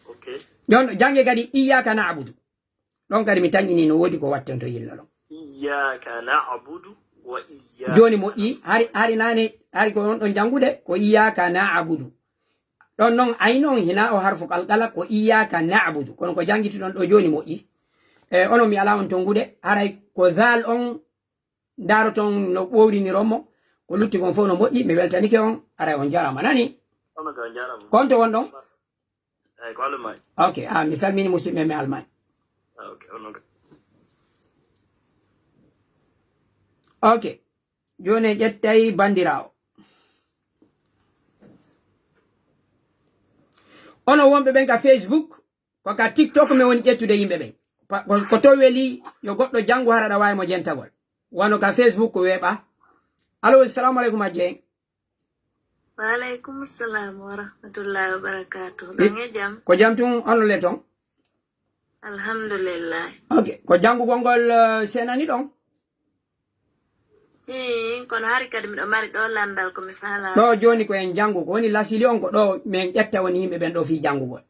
Ok. Ɗon jannge kadi iyyaka na'budu. Ɗon kadi mi tanƴini no woodi ko watten to yillo ɗon. Iyyaka na'budu Jooni moƴƴi, hari, hari naane, hari ko on ɗon janngude, ko iyyaka na'budu. Ɗon non, ay non, hina o harfu qalqala, ko iyyaka na'budu. Kono ko janngituɗon ɗo jooni moƴƴi. E, onon mi alaa on tonngude, haray ko zal on ndaroton no ɓowriniron mo, ko lutti kon fof no moƴƴi, mi weltanike on, haray on jaraama, nani? Onon kay on jaraama. Konto won ɗon? Eyi, ko Allemagne. Ok, ah, mi salmini musidɓe men Allemagne. Ah, ok, onon kay. Ok, jooni en ƴettay banndiraawo. Onon wonɓe ɓen ka Facebook, ko ka TikTok men woni ƴettude yimɓe ɓen. Pa-, ko, ko to weli, yo goɗɗo janngu hara aɗa waawi mo jentagol. Wano ka Facebook ko weeɓa. Allo, assalamu aleykum, Hajji en. Wa aleykum salam wa rahmatullahi wa barakatuh. Ɗon e jam? Ko jam tun, onon le ton? Alhamdulillah. Ok, ko janngugol ngol, eh, senani ɗon? Hii, kono hari kadi miɗo mari ɗo lanndal ko mi faalaa. Ɗo jooni ko en janngu, ko woni lasili on ko ɗo men ƴetta woni yimɓe ɓen ɗo fii janngugol.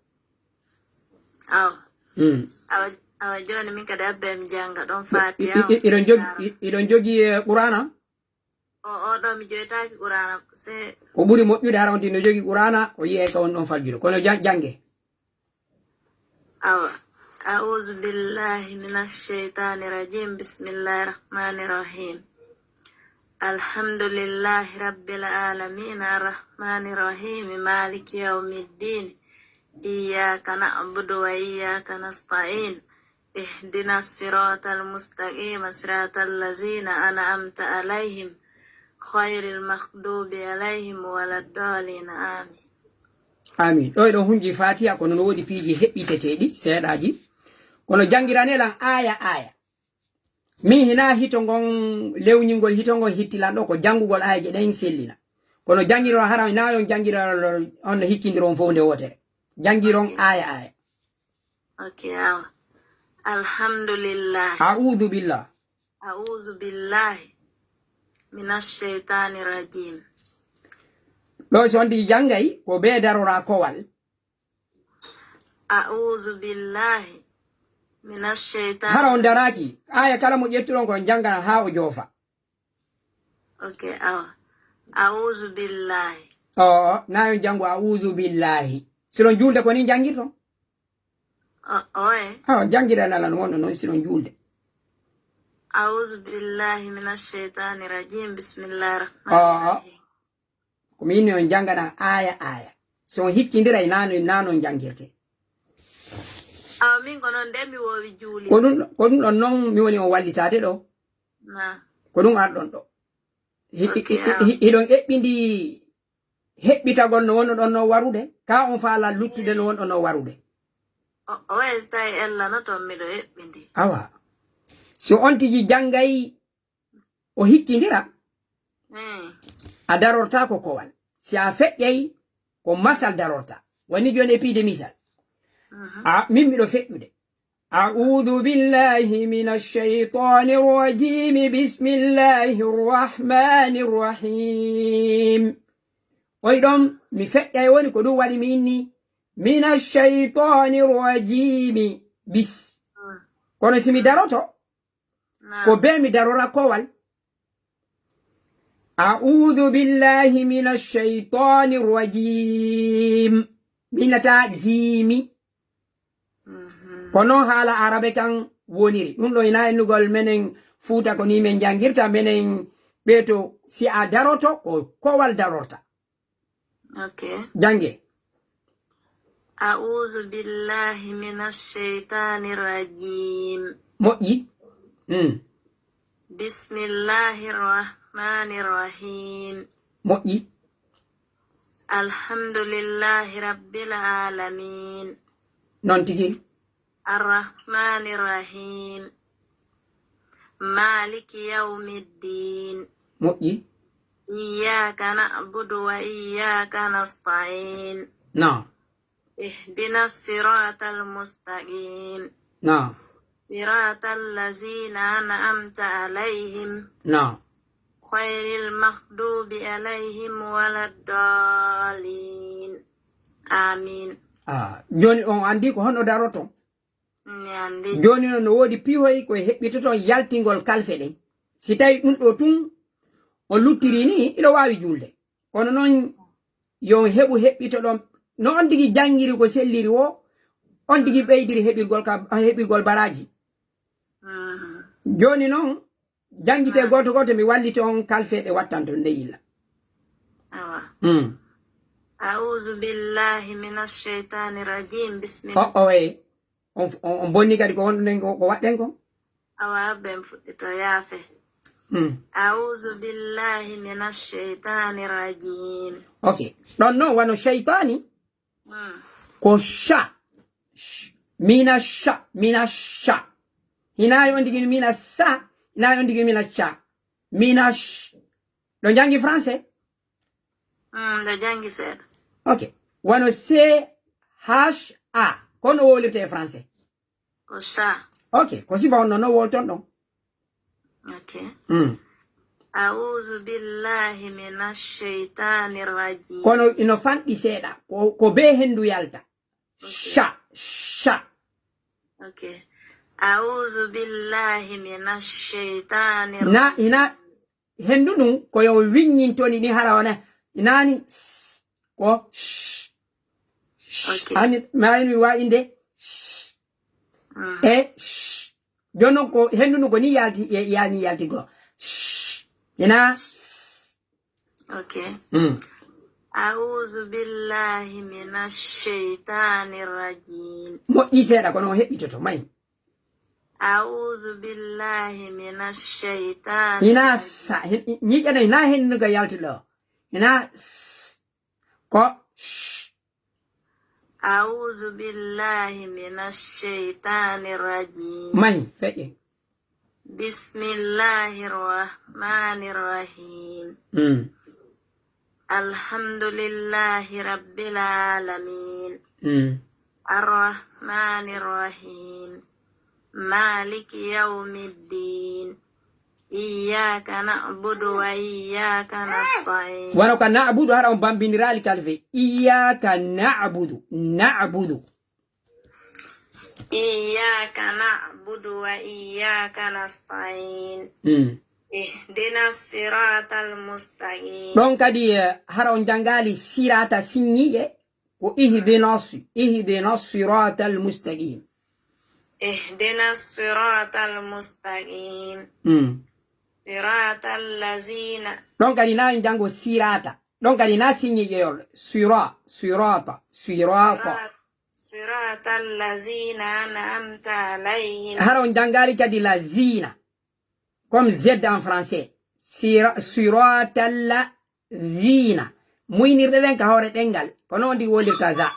Awa. Mm. Awa, awa jooni min kadi abbe mi jannga ɗon Faatiha I-, i-, i-, iɗon jogi, i-, iɗon jogi, eh, Qur'aana? O, o ɗo mi joytaaki Qur'aana, se Ko ɓuri moƴƴude hara on tino jogi Qur'aana, o yi'ay ka on ɗon faljude. Kono jan-, jannge. Awa. أعوذ بالله من الشيطان الرجيم. بسم الله الرحمن الرحيم. الحمد لله رب العالمين. الرحمن الرحيم. مالك يوم الدين. إياك نعبد وإياك نستعين. اهدنا الصراط المستقيم. صراط الذين أنعمت عليهم. غير المغضوب عليهم ولا الضالين. آمين. Amin. Ɗo eɗon hunji Fatiha, kono no woodi piiji heɓɓiteteeɗi, seeɗaaji. Kono janngiranee lan aaya, aaya. Min hinaa hito ngon, lewñingol hito ngon hitti lan ɗo, ko janngugol aayeeje ɗen sellina. Kono janngiron haram, hinaa on janngira on no hikkindiro on fof nde wootere. Janngiron Ok. aaya, aaya. Ok, awa. Alhamdulillah. A'udhu billah. أعوذ بالله من الشيطان الرجيم. Ɗo so on tigi janngay, ko bee darora kowal. أعوذ بالله من الشيطان Hara on daraaki, aaya kala mo ƴettuɗon ko on janngana haa o joofa. Ok, awa. أعوذ بالله. O, na on janngu a'udhu billahi. Si on juulde ko ni janngirton? O, oye. Awa, janngiran lan wonno non si on juulde. أعوذ بالله من الشيطان الرجيم. بسم الله الرحمن O, الرحيم. Ko mi inni on janngana aaya, aaya. Si on hikkindiray, na non, na non janngirte. Awa, min ko non nde mi woowi juulirde. Ko ɗum, ko ɗum ɗon non mi woni on wallitaade ɗo. Na. Ko ɗum arɗon ɗo. Hi-, Ok, hi-, hi-, awa. hi-, hiɗon eɓɓindi heɓɓitagol no wonno ɗon no warude. Ka on faala luttude no wonno no warude. O, o wayi so tawi ella no toon miɗo eɓɓindi. Awa. Si on tigi janngay o hikkindira, Hmm. a darortaako kowal. Si a feƴƴay, ko masal darorta. Wani jooni e piide misal. Mhm. A, min miɗo feƴƴude. أعوذ بالله من الشيطان الرجيم. بسم الله الرحمن الرحيم. Oy ɗon, mi feƴƴay woni ko ɗum waɗi mi inni, من الشيطان الرجيم. Bis. Hmm. Kono si mi daroto, Naam. ko bee mi darora kowal. أعوذ بالله من الشيطان الرجيم. Minata jiimi. Mhm. Ko non haala arabe kan woniri. Ɗum ɗo ina innugol menen Fuuta ko ni men janngirta, menen ɓeeto si a daroto ko kowal darorta. Ok. Jannge. أعوذ بالله من الشيطان الرجيم. Moƴƴi. Mm. بسم الله الرحمن الرحيم. Moƴƴi. الحمد لله رب العالمين. Non tigi. الرحمن الرحيم. مالك يوم الدين. Moƴƴi. إياك نعبد وإياك نستعين. Naam. اهدنا الصراط المستقيم. Naam. صراط الذين أنعمت عليهم. Naam. غير المغضوب عليهم ولا الضالين. آمين. Ah, jooni on anndi ko honno daroton? Mi anndi. Jooni noon no woodi pihoy ko e heɓɓitoton yaltingol kalfe ɗen. Si tawi ɗum ɗo tun on luttiri ni, iɗo waawi juulde. Kono noon yo on heɓu heɓɓito ɗon. No on tigi janngiri ko selliri o, on tigi ɓeydiri heɓirgol ka, heɓirgol baraaji. Mhm. Jooni noon, janngitee gooto gooto, mi wallita on kalfeeɗe wattanto nde yilla. Awa. Mm. A'uuzu billahi minash shaytaani rajiim. Bismillah. O, o, eh. On, on, on bonni kadi ko wonɗon ko, ko waɗɗen ko? Awa, ben fuɗɗito yaafe. Mm. A'uuzu billahi minash shaytaani rajiim. Ok. Ɗon noon wano shaytaani. Mm. Ko sha. Sh-, mina sha, mina sha. Hinaayi on tigi mina sa, hinaayi on tigi mina cha. Mina sh-. Ɗo janngi français? Mm, ɗo janngi seeɗa. Ok. Wano C H A. Kono wowlirte e français? Ko sha. Ok. Ko sifa on noon, no wowlton ɗon? Ok. Mm. A'uuzu billahi minash shaytaani rajiim. Kono ino fanɗi seeɗa. Ko, ko bee henndu yalta. Ok. Sha, sha. Ok. A'uuzu billahi minash shaytaani rajiim. Na, ina, henndu ndun, ko yo winñintoni ni hara wona, inaani, s-, ko, sh-, sh-, ok. Ani, ma ini mi wa inde, sh-, mm, e, sh-. Jooni noon ko henndu ndun ko ni yalti, e, yani yalti ko. Sh-, ina, s-. Ok. Mm. A'uuzu billahi minash shaytaani rajiim. Moƴƴi seeɗa, kono o heɓɓitoto, may. A'uuzu billahi minash shaytaani rajiim. Ina sa, hin-, ñiiƴana, ina henndu ka yalti ɗo. Ina s-, ko sh-. A'uuzu billahi minash shaytaani rajiim. May, feƴƴe. Bismillahir rahmanir rahim. Mm. Alhamdulillahi rabbil alamin. Mm. Arrahmanir rahim. Maliki yawmiddin. Iyyaka na'budu wa iyyaka nasta'in. Wano ka na'budu, hara on bambindiraali kalfe. Iyyaka na'budu. Na'budu. Iyyaka na'budu wa iyyaka nasta'in. Mm. Ihdinas siratal mustaqim. Ɗon kadi, eh, hara on janngaali sirata sinñiiƴe, ko ihdinas, ihdinas siratal mustaqim. Ihdinas siratal mustaqim. Mm. Siratal lazina. Ɗon kadi na on janngo sirata. Ɗon kadi na sinñiiƴeyol. Sira, sirata, sirata. Sirat-, siratal lazina an'amta alayhim. Hara on janngaali kadi lazina. Comme Z en français. Sira-, siratal lazina. Muynirɗe ɗen ka hoore ɗenngal. Ko noon ɗi wolirta za.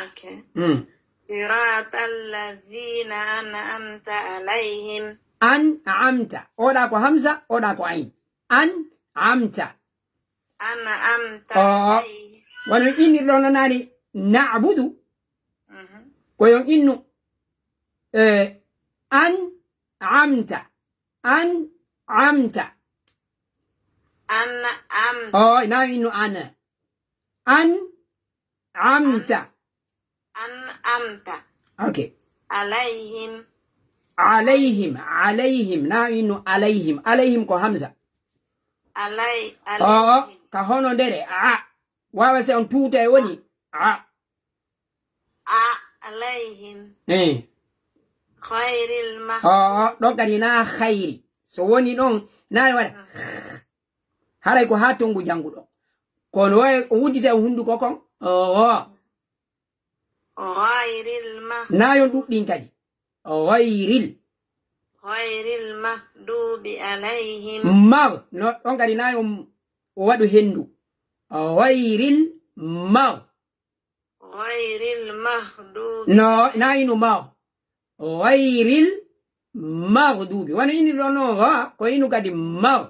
Ok. Mm. Siratal lazina an'amta alayhim. An'amta. Oɗa ko hamza, oɗa ko ayn. An'amta. An'amta alayhim. Wano innirɗon no naani na'budu. Mhm. Ko yon innu, eh, an'amta. An'amta. An'amta. Oo, ina innu an. An'amta. An'amta. Ok. Alayhim. Alayhim, alayhim. Na innu alayhim. Alayhim ko hamza. Alay-, oo, alayhim. Ka hono ndere, a. Wawa se on tuuta e woni, a. A, alayhim. Eh. Khayril ma-. Oo, ɗon kadi na khayri. So woni ɗon, na e waɗa. Mm. Haray ko haa tongu jannguɗo. Kono o uddita e hunnduko kon. Oo. Ghayril ma-. Na yo ɗuɗɗin kadi. Ghayril. Ghayril maghdubi alayhim. Mag. No, ɗon kadi na yo o waɗu henndu. Ghayril mag. Ghayril maghdubi. No, na inu mag. Ghayril maghdubi. Wano ini ɗo no, ha, ko inu kadi mag.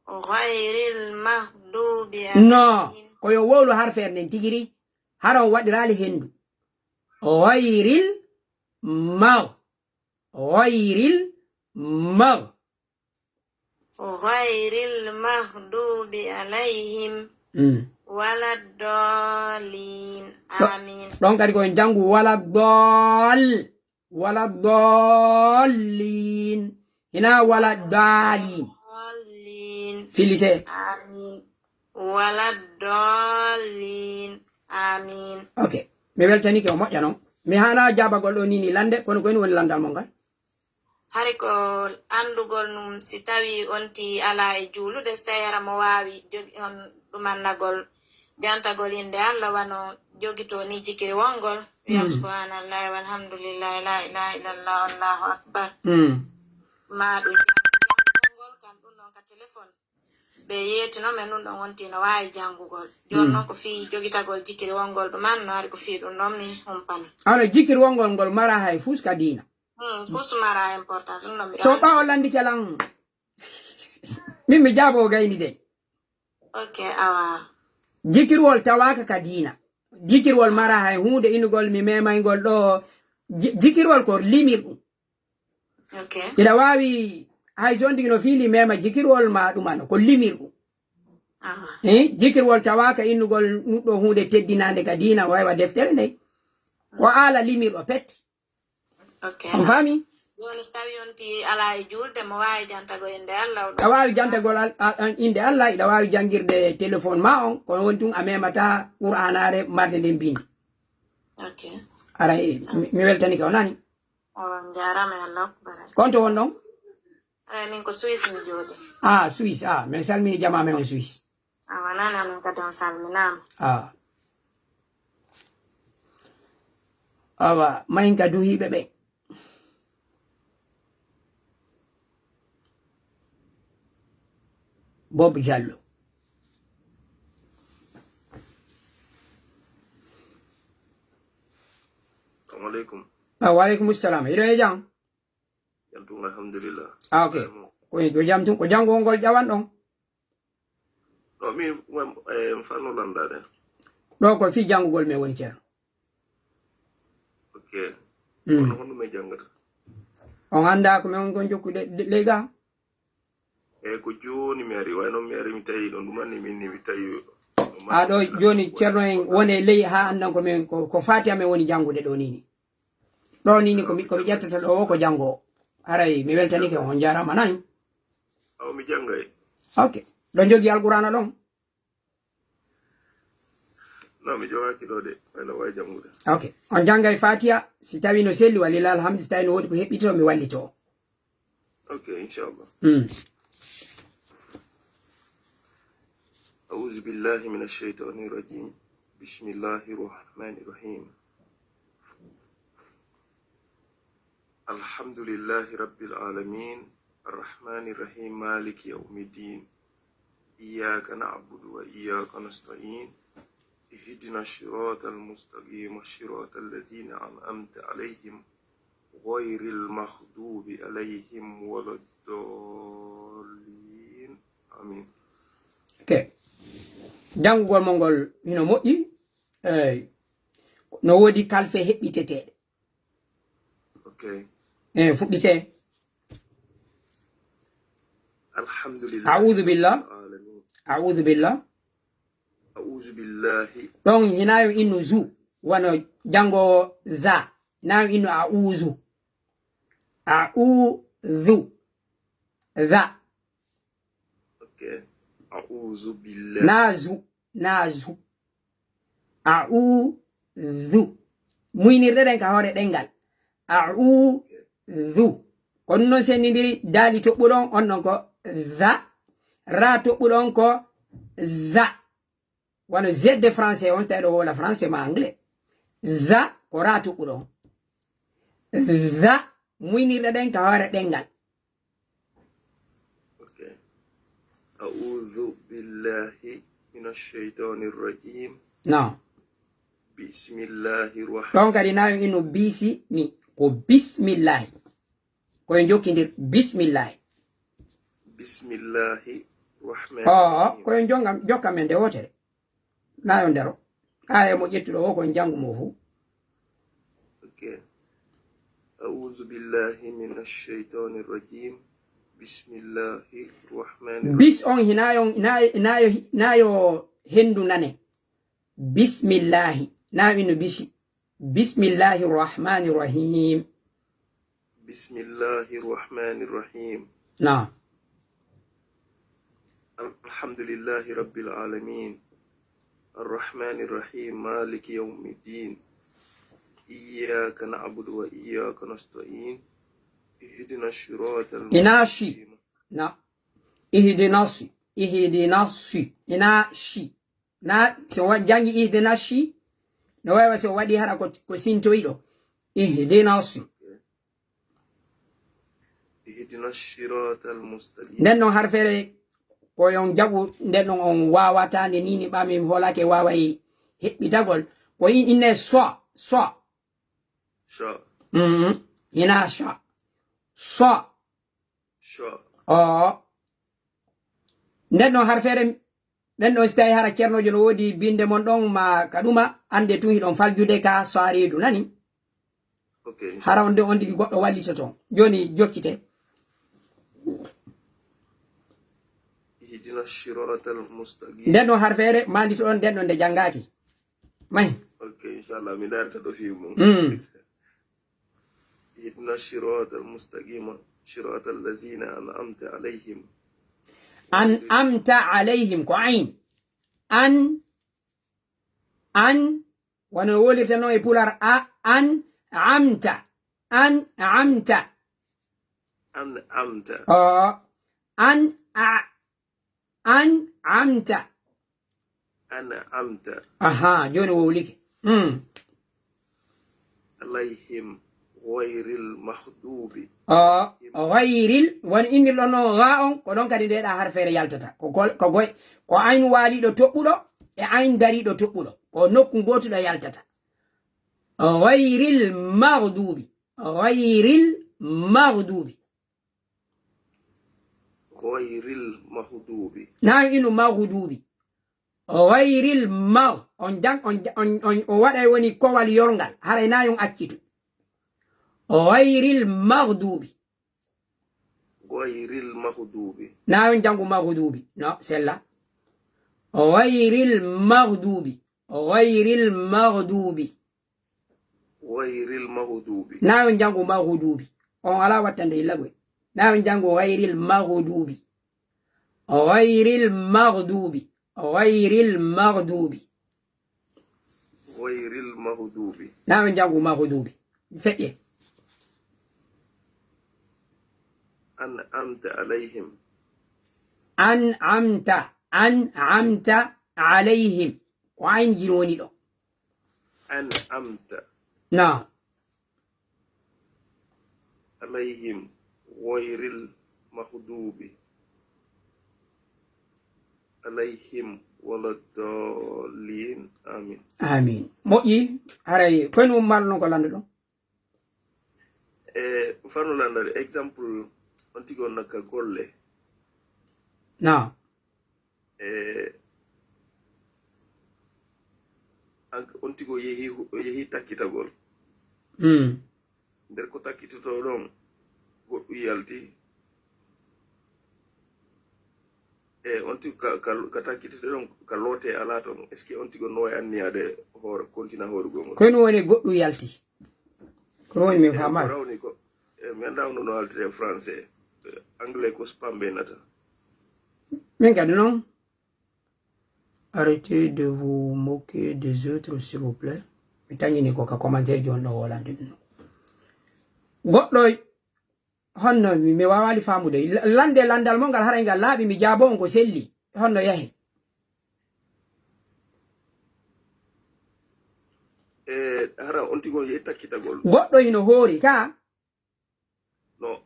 Ghayril maghdubi alayhim. No, ko yo wowlu harfeere nden tigiri, hara o waɗiraali henndu. Ghayril mag. Ghayril mag. Ghayril maghdubi alayhim. Mm. Waladdallin. Ɗo-, amin. Ɗon kadi ko en janngu waladdall-, waladdallin. Ina wala daalin. Daalin. Fillite. Amin. Wala daalin. Amin. Ok. Mi weltanike, o moƴƴa non. Mi hana jabagol ɗo nini lande, kono ko en woni landal mon ngal. Hari ko anndugol ɗum, si tawi on ti alaa e juulude, si tawi hara mo waawi jogi on ɗumannagol, jantagol innde Allah, wano jogito ni jikiri wongol, wiya, mm, subhanallahi walhamdulillahi, la ilaha illallah, allahu akbar. Mm. Ma ɗum jangol kan ɗum ɗon ka téléphone. Ɓe yeetino men ɗum ɗon wonti no waawi janngugol. Jooni, mm, noon ko fii jogitagol jikiri wongol ɗum an, no hari ko fii ɗum ɗon mi humpana. Ano jikiri wongol ngol mara hay fus ka diina. Hmm, fus mara importance, ɗum ɗon mi so ɓawo landi kelan. Min mi jaabo gayni de. Ok, awa. Jikirwol tawaka ka diina. Jikirwol mara hay huunde inugol mi memaygol ɗo. Ji-, jikirwol ko limir ɗum. Ok. Iɗa waawi hay so on tigi no fiili mema jikirwol ma ɗum ano, ko limir ɗum. Awa. Eh, jikirwol tawaka innugol nuɗɗo huunde teddinande ka diina, waywa deftere nde. Ko ala limirɗo pet. Ok. On faami? Jooni, so tawi on ti alaa e juulde, mo waawi jantago innde Allah, o ɗo a waawi jantagol al-, a-, an innde Allah, iɗa waawi janngirde téléphone ma on, kono woni tun a memata Qur'anaare marde nden bindi. Ok. Aray, mi, mi weltanike, o nani? Awa, on jaaraama, yo Allah hokku baraka. Konto won ɗon? Aray, min ko Suisse mi jooɗi. Ah, Suisse, ah, min salmini jamaa men on Suisse. Awa, nana, min kadi on salminaama. Ah. Awa, mayin ka duhiiɓe ɓe. Bob Diallo. Assalamu alaikum. Ah, wa alaikum salam. Hiɗo e jam? Jam tun, alhamdulillah. Ah, ok. Ko, ko jam tun, ko janngol ngol ƴawan ɗon? No, min, min, eh, mi fanno landaade. Ɗo ko fii janngugol men woni, Ceerno. Ok. Mm. Kono honno min janngata? On anndaa ko min woni kon jokkude de-, ley gaa? Eh, ko jooni mi ari, way noon mi ari mi tawi ɗon, ɗum anni min ni mi tawi. Ah, ɗo jooni Ceerno en woni ley haa anndan ko min, ko, ko Faatiha min woni janngude ɗo nii ni. Ɗo nii ni ko mi, ko mi ƴettata ɗo o ko janngo o. Haray mi weltanike, on jaaraama nayi. Awa mi janngay. Ok. Ɗo jogi Alqur'aana ɗon? No, mi jogaaki ɗo de. Ay, no waawi janngude. Ok. On janngay Faatiha, si tawi no selli, walillahi alhamdu, si tawi no woodi ko heɓɓito, mi wallito. Ok, inchallah. Mm. أعوذ بالله من الشيطان الرجيم. بسم الله الرحمن الرحيم. الحمد لله رب العالمين. الرحمن الرحيم. مالك يوم الدين. إياك نعبد وإياك نستعين. اهدنا الصراط المستقيم. صراط الذين أنعمت عليهم. غير المغضوب عليهم ولا الضالين. آمين. Ok. Janngugol mon ngol hino moƴƴi. Eey. No woodi kalfe heɓɓiteteeɗe. Ok. Eh, fuɗɗitee. Alhamdulillah. A'udhu billah. Alamin. A'udhu billah. A'udhu billahi. Ɗon hinaayo innu zu, wano janngo za. Hinaayo innu a'udhu. A'udhu. Za. Ok. A'udhu billahi. Naa zu. Naa zu. A'udhu. Muynirɗe ɗen ka hoore ɗenngal. A'udhu. Ko ɗum noon senndindiri daali toɓɓuɗo on, on ɗon ko za. Ra toɓɓuɗo on ko za. Wano Z de français, on tawi ɗo wowla français ma anglais. Za ko ra toɓɓuɗo on. Za muynirɗe ɗen ka hoore ɗenngal. Ok. أعوذ بالله من الشيطان الرجيم. Non. بسم الله الرحمن. Ɗon kadi na inu bisi mi. Ko bismillahi. Ko en jokkindir bismillahi. بسم الله الرحمن الرحيم. Oo, ko en jonga-, jokka men nde wootere. Na yo ndero. Aya mo ƴettuɗo o ko en jangu mo fu. Ok. أعوذ بالله من الشيطان الرجيم. بسم الله الرحمن الرحيم. Bis on hinayo, hinayo, hinayo, hinayo hendu nane. Bismillahi. Na inu bisi. Bismillahi rahmani rahim. بسم الله الرحمن الرحيم. Naam. الحمد لله رب العالمين. الرحمن الرحيم. مالك يوم الدين. إياك نعبد وإياك نستعين. اهدنا الصراط Ina shi. المستقيم. Na. Ihdinas. Ihdinas. Ina shi. Na, so wa-, jangi ihdinas shi. No wawa so waɗi hara ko, ko sintoyi ɗo. Ihdinas. اهدنا الصراط المستقيم. Nden non harfere ko yon jaɓu, nden non on wawata nde nini ɓami mi holake waway heɓɓitagol. Ko in-, inne so, so. شاء. Mhm. Ina sha. So. شاء. O. Nden non harfere, nden non si tawi hara ceernojo no woodi binde mon ɗon ma ka ɗuma, ande tun hiɗon faljude ka so a reedu nani. Ok. Hara on de on tigi goɗɗo wallito ton. Joni jokkite. اهدنا الصراط المستقيم. Nden non harfere mandito ɗon nden non nde jangaki. Mai. Ok, inchallah, mi darta ɗo fi mum. Mm. اهدنا الصراط المستقيم. صراط الذين أنعمت عليهم. An amta alayhim ko ayn. An, an, wano wolirta non e pular a, an amta. An amta. أنعمت. O, an a, an amta. أنعمت. Aha, joni wowlike. Mm. عليهم غير المغضوب. O, ghayril, woni innirɗon non ga on, ko ɗon kadi ndeɗa harfere yaltata. Ko gol-, ko goy, ko ayn waliɗo toɓɓuɗo, e ayn dariɗo toɓɓuɗo. Ko nokku gotuɗo yaltata. Ghayril maghdubi. Ghayril maghdubi. غير المغضوب. Na inu maghdubi. Ghayril magh-, on jang-, on, on, on, on waɗay woni kowal yorngal. Haray na yon accitu. Ghayril maghdubi. غير المغضوب. Na yon jangu maghdubi. No, sella. Ghayril maghdubi. Ghayril maghdubi. غير المغضوب. Na yon jangu maghdubi. On ala wattande illa goy. Na yon jangu ghayril maghdubi. Ghayril maghdubi. Ghayril maghdubi. غير المغضوب. Na yon jangu maghdubi. Feƴƴe. أنعمت عليهم. An amta. An amta alayhim. Ko ayn jin woni ɗo. أنعمت Na. عليهم غير المغضوب عليهم ولا الضالين. آمين. Amin. Moƴƴi, haray kono marno ko landuɗo. E fano landare, exemple, on tigi on nakka golle. Na. E an-, on tigi o yehi, o yehi takkitagol. Mm. Nder ko takkitoto ɗon, goɗɗum yalti. E on tigi ka, ka, ka takkitoto ɗon, ka loote ala ton. Est-ce que on tigi on no wawi anniyaade hoore, kontina hoorugol ngol? Kono woni goɗɗum yalti. Kono woni mi E, ko faamaali. Rawni ko, e, mi anndaa no, no haaltete français. E, anglais ko spam ɓe nata. Min kadi noon. Arrêtez de vous moquer des autres, s'il vous plaît. Mi tañini ko ka commentaire ji on ɗo wolande ɗum. Goɗɗo honno mi, mi waawali faamude. La-, lande landal mon ngal haray ngal laaɓi mi jaabo on ko selli. Honno yahi? E, hara on tigi on yehi takkitagol. Goɗɗo hino hoori ka. No,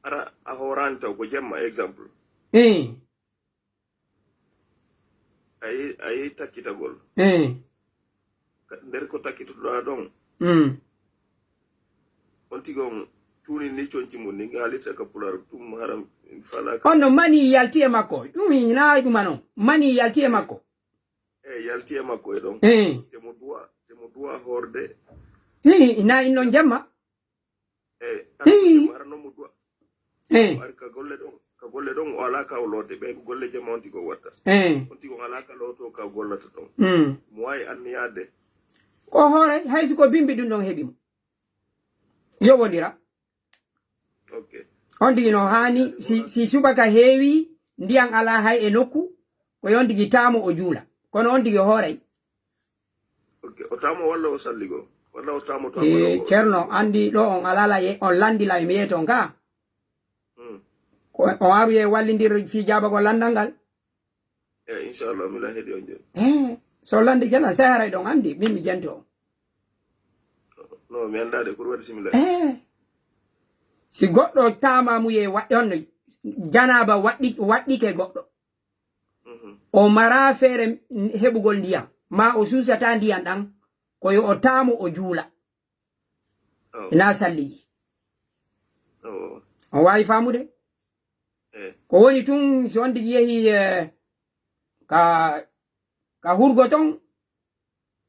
hara a hoorani taw ko jemma, exemple. Eh. A yehi, a yehi takkitagol. Eh. Ka, nder ko takkitotoɗaa ɗon. Mm. On tigi on tuuni ni conci mum ni, ngalita ka pular tum haram falaka. On no mani yalti e makko. Ɗum hina ɗuma non. Mani yalti e makko. E yalti e makko e ɗon. Eh. Te mo duwa, te mo duwa horde. Hi, ina innon jamma. E Hmm. hara non mo duwa. Eh. War ka golle ɗon, ka golle ɗon o ala ka o lorde. Ɓe ko golle jama on tigi o watta. Eh. On tigi o ala ka loto ka gollata ɗon. Mm. Mo wawi anniyade. Ko hoore, hay si ko bimbi ɗum ɗon heɓi mo. Yo wodira. Ok. On tigi no haani, si, si subaka heewi, ndiyan alaa hay e nokku, ko yon tigi taamo o juula. Kono on tigi hooray. Ok. O taamo walla o salli go? Walla o taamo to. E, Cerno, anndi ɗo on alala ye, on landila e mi yeeto nga. Hmm. Ko on aru ye wallindir fii jaabagol landal ngal. E, inchallah, mi lan heɗi on jooni. E, so landi jalan, sai haray ɗon anndi, min mi jento. No, mi anndaa de, ko ɗum waɗi si mi lan. E, si goɗɗo taama mu ye wa-, on janaaba waɗɗi-, waɗɗike goɗɗo. Mhm. O mara feere heɓugol ndiyam, ma o suusata ndiyam ɗan, ko yo o taamo o juula. Oh. Ina salliji. Oh. On waawi faamude? Eh. Ko woni tun, si on tigi yehi, eh, ka, ka hurgo ton,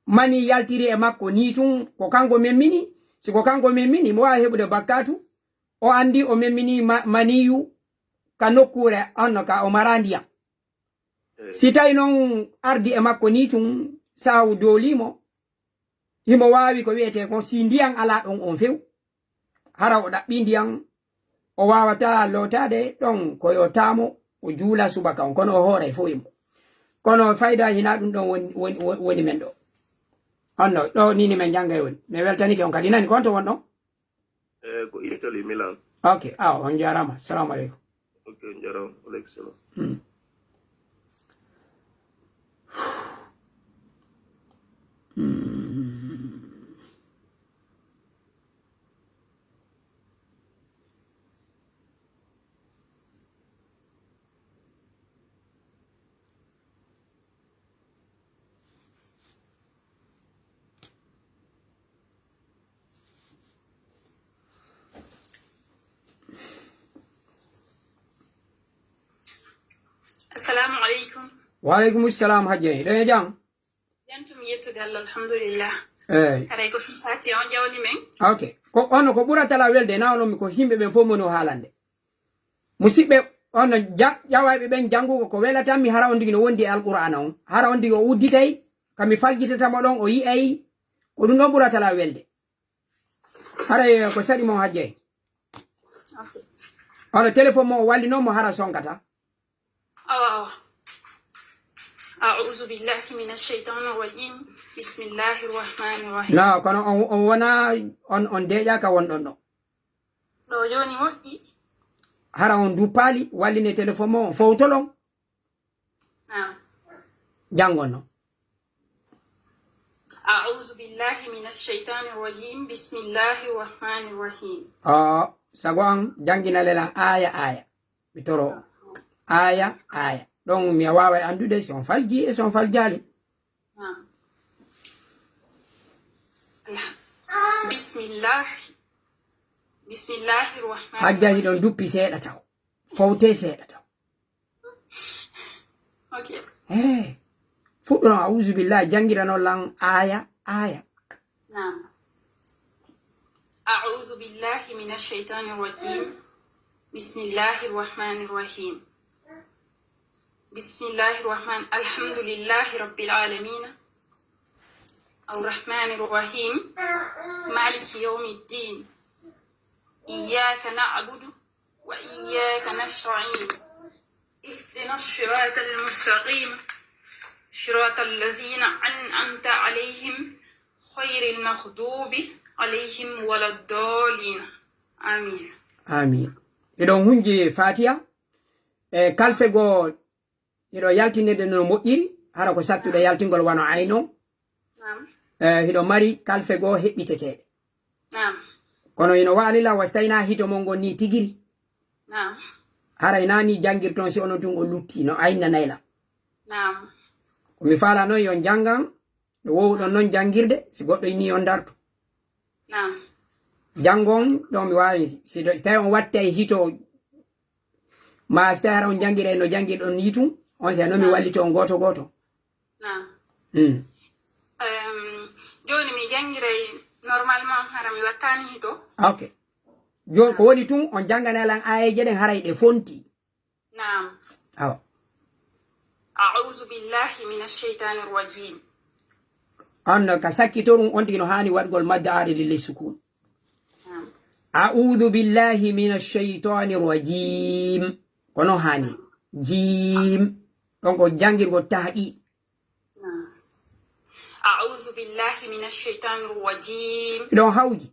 mani yaltiri e makko ni tun, ko kanko memmini, si ko kanko memmini, mo waawi heɓude bakkatu, o andi o memmini ma-, maniyu ka nokkure on ka o mara ndiyam. Eh. Si tawi non ardi e makko ni tun, sawu doolimo, himo waawi ko wi'etee kon, si ndiyan alaa ɗon on few, hara o ɗaɓɓi ndiyan, o waawataa lootaade ɗon, ko yo taamo, o juula subaka on, kono o hooray fof e mo. Kono fayda hinaa ɗum ɗon woni, woni, woni, woni men ɗo. On no, ɗo ni ni men janngay woni. Mi weltanike on kadi. Nani, ko on to won ɗon? Eh, ko Italy, Milan. Ok, awa, on jaaraama. Assalamu aleykum. Ok, on jaaraama. Aleykum salam. Hmm. Hmm. Assalamu aleykum. Wa aleykum salam, Hajja. Hiɗon e jam? Yantum yettude Allah, alhamdulillah. Eey. Haray ko fii Fatiha on jawni men. Ok. Ko ono ko ɓurata la welde, na onon mi ko yimɓe ɓen fof moni o haalande. Musidɓe, ono ja-, ƴawayɓe ɓen janngugo ko welata mi, hara on tigi no wondi e Alqur'aana on. Hara on tigi o udditay, ka mi faljitata mo ɗon, o yi'ay, ko ɗum ɗon ɓurata la welde. Haray ko saɗi mon, Hajjay. Ok. Ono téléphone mo o walli noon mo hara sonkata. Awa, awa. A'udhu billahi minash shaitanir rajim. Bismillahir rahmanir rahim. No, kono on, on wona, on, on deeƴaaka won ɗon ɗo. Ɗo jooni moƴƴi. Hara on duppaali, walline téléphone mo, on fowtolon. Naam. Janngon no. A'udhu billahi minash shaitanir rajim. Bismillahir rahmanir rahim. O, sago an janngina lelan aaya, aaya. Mi toro aaya, aaya. Ɗon mi waaway anndude si on falji e si on faljaali. Naam. Alham-, bismillah. Bismillahir rahmanir Hajja, rahim. Hiɗon duppi seeɗa taw. Fowte seeɗa taw. Ok. Eh. Fuɗɗono, a'udhu billahi, janngiranoo lan aaya, aaya. Naam. A'udhu billahi minash shaitanir rajim. Bismillahir rahmanir rahim. Bismillahir rahman-, alhamdulillahi rabbil alamin. Arrahmanir rahim. Maliki yawmiddin. Iyyaka na'budu وإياك نستعين. اهدنا الصراط المستقيم. صراط الذين أنعمت عليهم غير المغضوب عليهم ولا الضالين. آمين. Amin. Eɗon hunji Fatiha. E kalfe goo Hiɗo yaltinirde no moƴƴiri, hara ko sattuɗo yaltingol wano ayno. Naam. Eh, hiɗo mari kalfe goo heɓɓiteteeɗe. Naam. Kono hino waalila wasi tawi na hito mon ngon ni tigiri. Naam. Haray na ni janngirton si ono tun o lutti, no aynnanay la. Naam. Ko mi faala non yo janngan, no woowuɗon non janngirde, si goɗɗo inni on dartu. Naam. Janngo on, ɗon mi waawi, si ɗo, si tawi on wattay hito, ma si tawi hara on janngiray no janngirɗon ni tun, on si no mi Naam. wallito on gooto gooto. Naam. Mm. Em, jooni mi janngiray normalement, hara mi wattaani hito. Ok. Jooni ko woni tun, on jannganay lan aayeeje ɗen haray ɗe fonti. Naam. Awa. A'udhu billahi minash shaitanir rajim. An ka sakkitorum on tigi no haani waɗgol madda aari lil sukun. Naam. A'udhu billahi minash shaytanir rajim. Kono hani. Jim. Ɗon ko jangirgo tahɗi. A'udhu billahi minash shaytanir rajim. Ɗon hawji.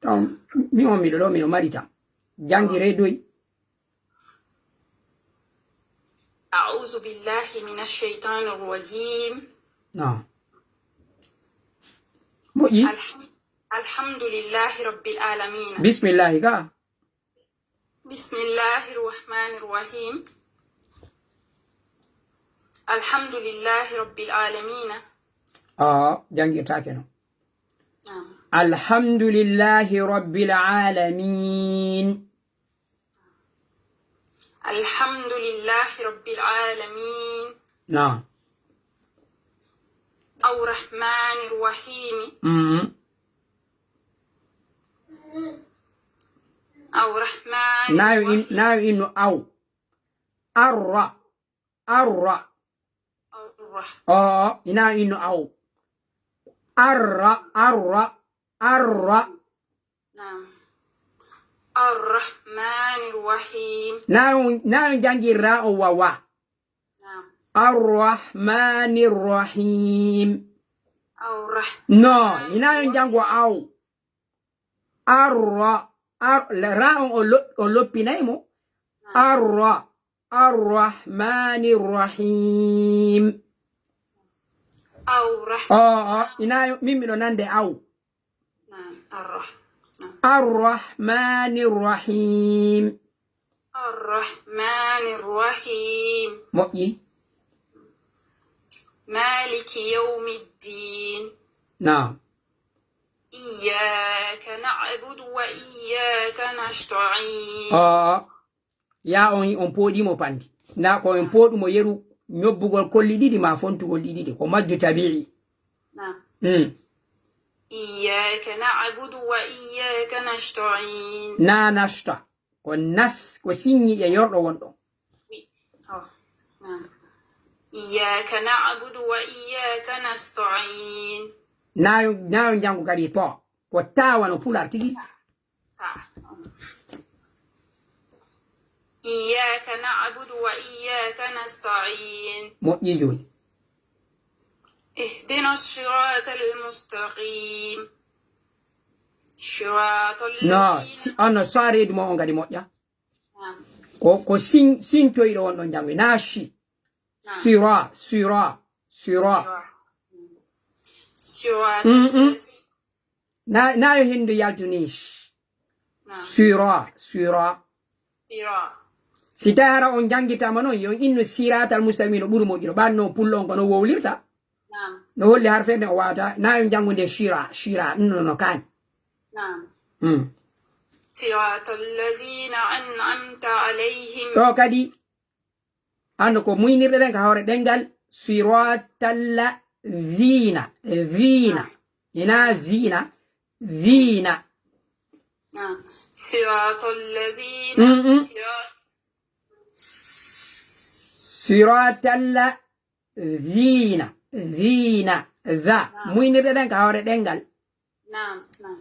Ɗon mi on miɗo ɗo miɗo mari tam. Jangire doy. A'udhu billahi minash shaytanir rajim. No. Moƴƴi. Alham- Alhamdulillahi rabbil alamin. Bismillahi ka. Bismillahir rahmanir rahim. Alhamdulillahi rabbil alamin. Ah, jangirtake no. Naam. Alhamdulillahi rabbil alamin. Alhamdulillahi rabbil alamin. Naam. Arrahmanir rahim. Mm. Arrahmanir Nayo in rahim. nayo inno aw. Arra. Arra. Arrah- Oh, ina inno aw. Arra, arra, arra. Naam. Arrahmanir rahim. Nayo nayo jangirra o wawa. Naam. Arrahmanir rahim. Arrah- No, ina yo jango aw. Arra, ar, ra on o lo- o loppinay mo. Arra, arrahmanir rahim. Arrah- Oh, oh, ina yo min miɗo nande aw. Naam. Arrah- Naam. Arrahmanir rahim. Arrahmanir rahim. Moƴƴi. Maliki yawmiddin. Naam. Iyyaka na'budu wa iyyaka nasta'in. Oh, ya on on pooɗimo pandi. Nda ko en pooɗumo yeru ñobbugol kolli ɗiɗi ma fontugol ɗi ɗiɗi ko majju tabi'i. Naam. Mm. Iyyaka na'budu wa iyyaka nasta'in. Na nasta. Ko nas ko sinñi e yorɗo wonɗo. Wi- oh, naam. Iyyaka na'budu wa iyyaka nasta'in. Nayo nayo jango kadi to. Ko tawa no pular tigi. Ta. Iyyaka na'budu wa iyyaka nasta'in. Moƴƴi joni. Ihdina siratal mustaqim. Siratal No, ladhina- si, ono soireedu mo on kadi moƴƴa. Naam. Ko ko sin sintoyɗo on ɗon jango na shi. Naam. Sira, sira, sira. Siratal Mm, mm. ladhi- Na nayo hindu yaltuni. Naam. Sira, sira. Sira- Si tawii hara on janngitaama noon, yo on innu siraatal mustaqim no ɓuri moƴƴude. Ɓaan no pullo on ko no wowlirta. Naam. No holli harfe nde o waawata, na yo janngude shira, shira, ɗum no, no kaani. Naam. Hmm. Siratal lazina an'amta alayhim. Ɗo kadi, an ko muynirɗe ɗen ka hoore ɗenngal, siratal zina, zina. Ina zina, zina. Naam. Siratal lazina. Mm, mm. Sira- Siratal zina, zina, za. Naam. Muynirɗe ɗen ka hoore ɗenngal. Naam, naam.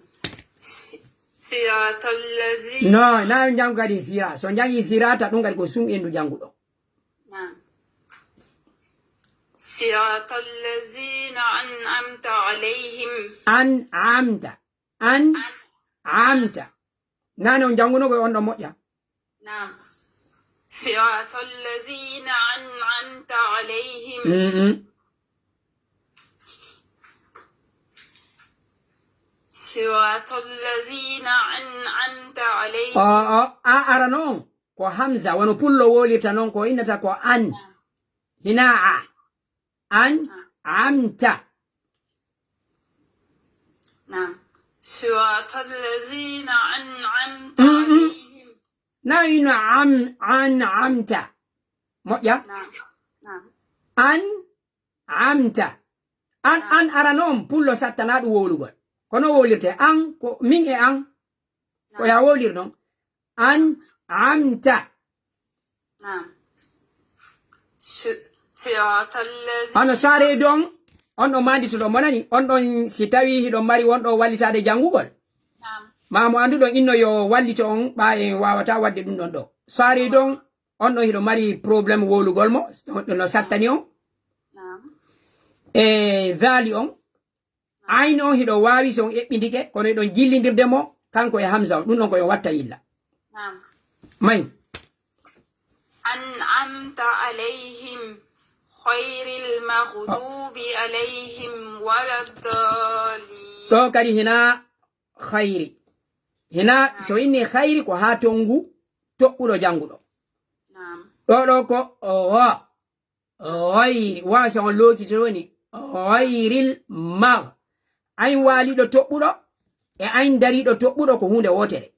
Si-, siratal lazina. No, na yo janngu kadi sira. So janngi sirata ɗum kadi ko sun endu jannguɗo. Naam. Siratal lazina an'amta alayhim. An'amta. An'amta. Nane on jannguno ko on ɗon moƴƴa. Naam. Siratal lazina an'amta alayhim. Mm-mm. Siratal lazina an'amta alayhim. O, o, a ara noon ko hamza, wano pullo wolirta noon ko innata ko an. Hina a. An, amta. Naam. Siratal lazina an'amta Mm-mm. alayhim. Na ino am, an, amta. Moƴƴa? Naam. Naam. An, amta. An, an ara noon pullo sattana ɗum wowlugol. Kono wowlirte an, ko min e an. Ko ya wowlir noon. An, amta. Naam. Si-, siratal lazina. Hano saare don, on ɗon maanditoɗo mo nani, on ɗon si tawi hiɗon mari wonɗo wallitaade janngugol. Naam. Maa mo annduɗon inno yo wallito on, ɓaa en waawataa waɗde ɗum ɗon ɗo. Saare don, on ɗon hiɗo mari problème wowlugol mo, no sattani on. Naam. E zaali on, ayni on hiɗo waawi so on eɓɓindike, kono hiɗon jillindirde mo, kanko e hamza on, ɗum ɗon ko yo watta yilla. Naam. May. أنعمت عليهم غير المغضوب عليهم ولا الضالين. Ɗo kadi hina khayri. Hina so inni khayri ko haa tongu toɓɓuɗo jannguɗo. Naam. Ɗo ɗo ko o. Ghayri. Wa so on lookito woni. Ghayril magh. Ayn waaliɗo toɓɓuɗo e ayn dariɗo toɓɓuɗo ko huunde wootere.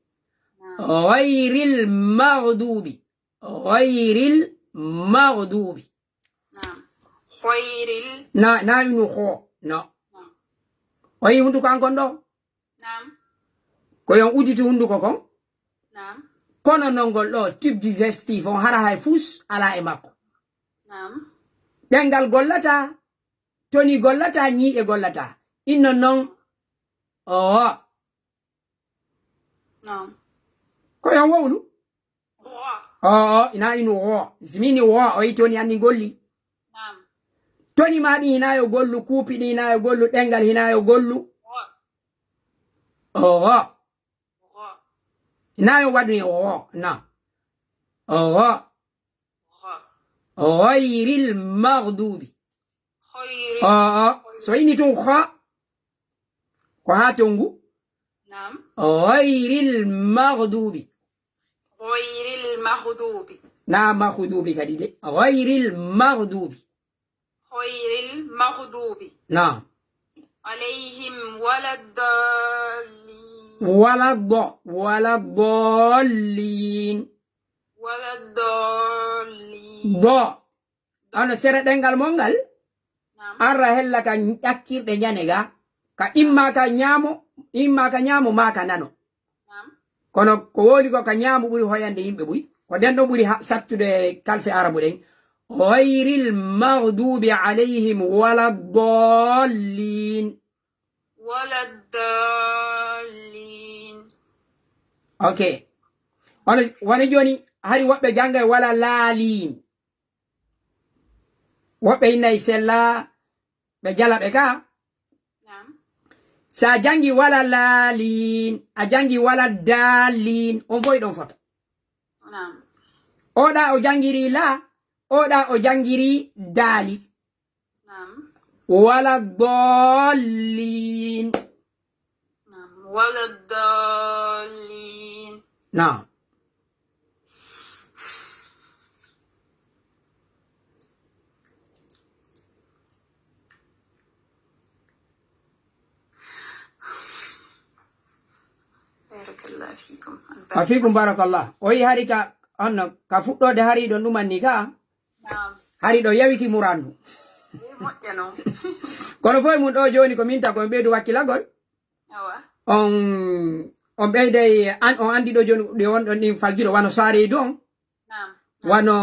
Ghayril maghdubi. Ghayril maghdubi. Naam. Ghayril. Na, na inu kho. No. Naam. O yi hunduko an kon ɗo? Naam. Ko yon udditu hunduko kon? Naam. Kono non ngol ɗo, tube digestif on hara hay fus ala e makko. Naam. Ɗengal gollata, toni gollata, ñiiƴe gollata. Innon non, o. Naam. Ko yon wowlu? Wa. O, o, ina inu o. Simini o, o yi toni anni golli. Naam. Toni ma ɗi hina yo gollu, kuupi ɗi hina yo gollu, ɗengal hina yo gollu. Wa. O, o. Wa. Ina yo waɗu e o, na. O, o. Wa. Ghayril maghdubi. Khayri. O, o. So ini tun kha. Ko haa tongu. Naam. Ghayril maghdubi. Ghayril maghdubi. Na maghdubi kadi de. Ghayril maghdubi. Ghayril maghdubi. Naam. Alayhim waladdallin. Wala do, wala dallin. Waladdallin. Do. Ano sere ɗengal mon ngal. Naam. Arra hella ka ƴakkirɗe ñane ga. Ka imma ka ñaamo, imma ka ñaamo, ma ka nano. Naam. Kono ko woli ko ka ñaamo ɓuri hoyande yimɓe ɓuy. Ko den ɗon ɓuri ha-, sattude kalfe arabu ɗen. Ghayril maghdubi alayhim wala dallin. Waladdallin. Ok. Wano, wano joni, hari woɓɓe jangay wala laalin. Woɓɓe innay sella, ɓe jala ɓe ka. Naam. Sa jangi wala laalin, a jangi wala daalin, on foy ɗon fota. Naam. Oɗa o jangiri la, oɗa o jangiri daali. Naam. Wala dallin. Naam. Waladdallin. Naam. Barakallahu fikum. Wa fikum barakallah. O yi hari ka, anno, ka fuɗɗode hari ɗon ɗuman ni ka. Naam. Hari ɗo yawiti murandu. Eh, moƴƴa non. Kono foy mun ɗo joni ko min ta ko ɓeydu wakkilagol. Awa. On, on ɓeyday an, on andi ɗo joni ɗi on ɗon ɗin falgiɗo wano saare du on. Naam. Wano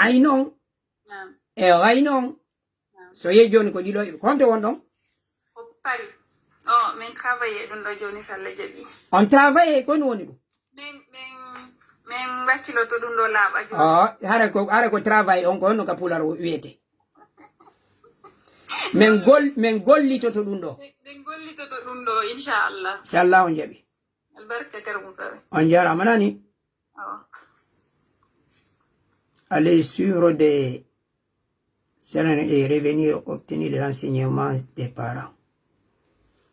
aynon. Naam. E aynon. So yehi joni ko ɗiɗo, ko honto won ɗon? Ko Paris. O, min travaille ɗum ɗo joni, so Allah jaɓi. On travaille, ko honɗum woni ɗum? Min, min, min wakkiloto ɗum ɗo laaɓa joni. Ah, hara ko, hara ko travail on, ko honno ka pular wiyete? Min gol-, min gollitoto ɗum ɗo. Min, min gollitoto ɗum ɗo, inchallah. Inchallah on jaɓi. Albarka kar Mugabe. On jarama nani? Awa. Aller suivre des, selon et revenir obtenir des renseignements des parents.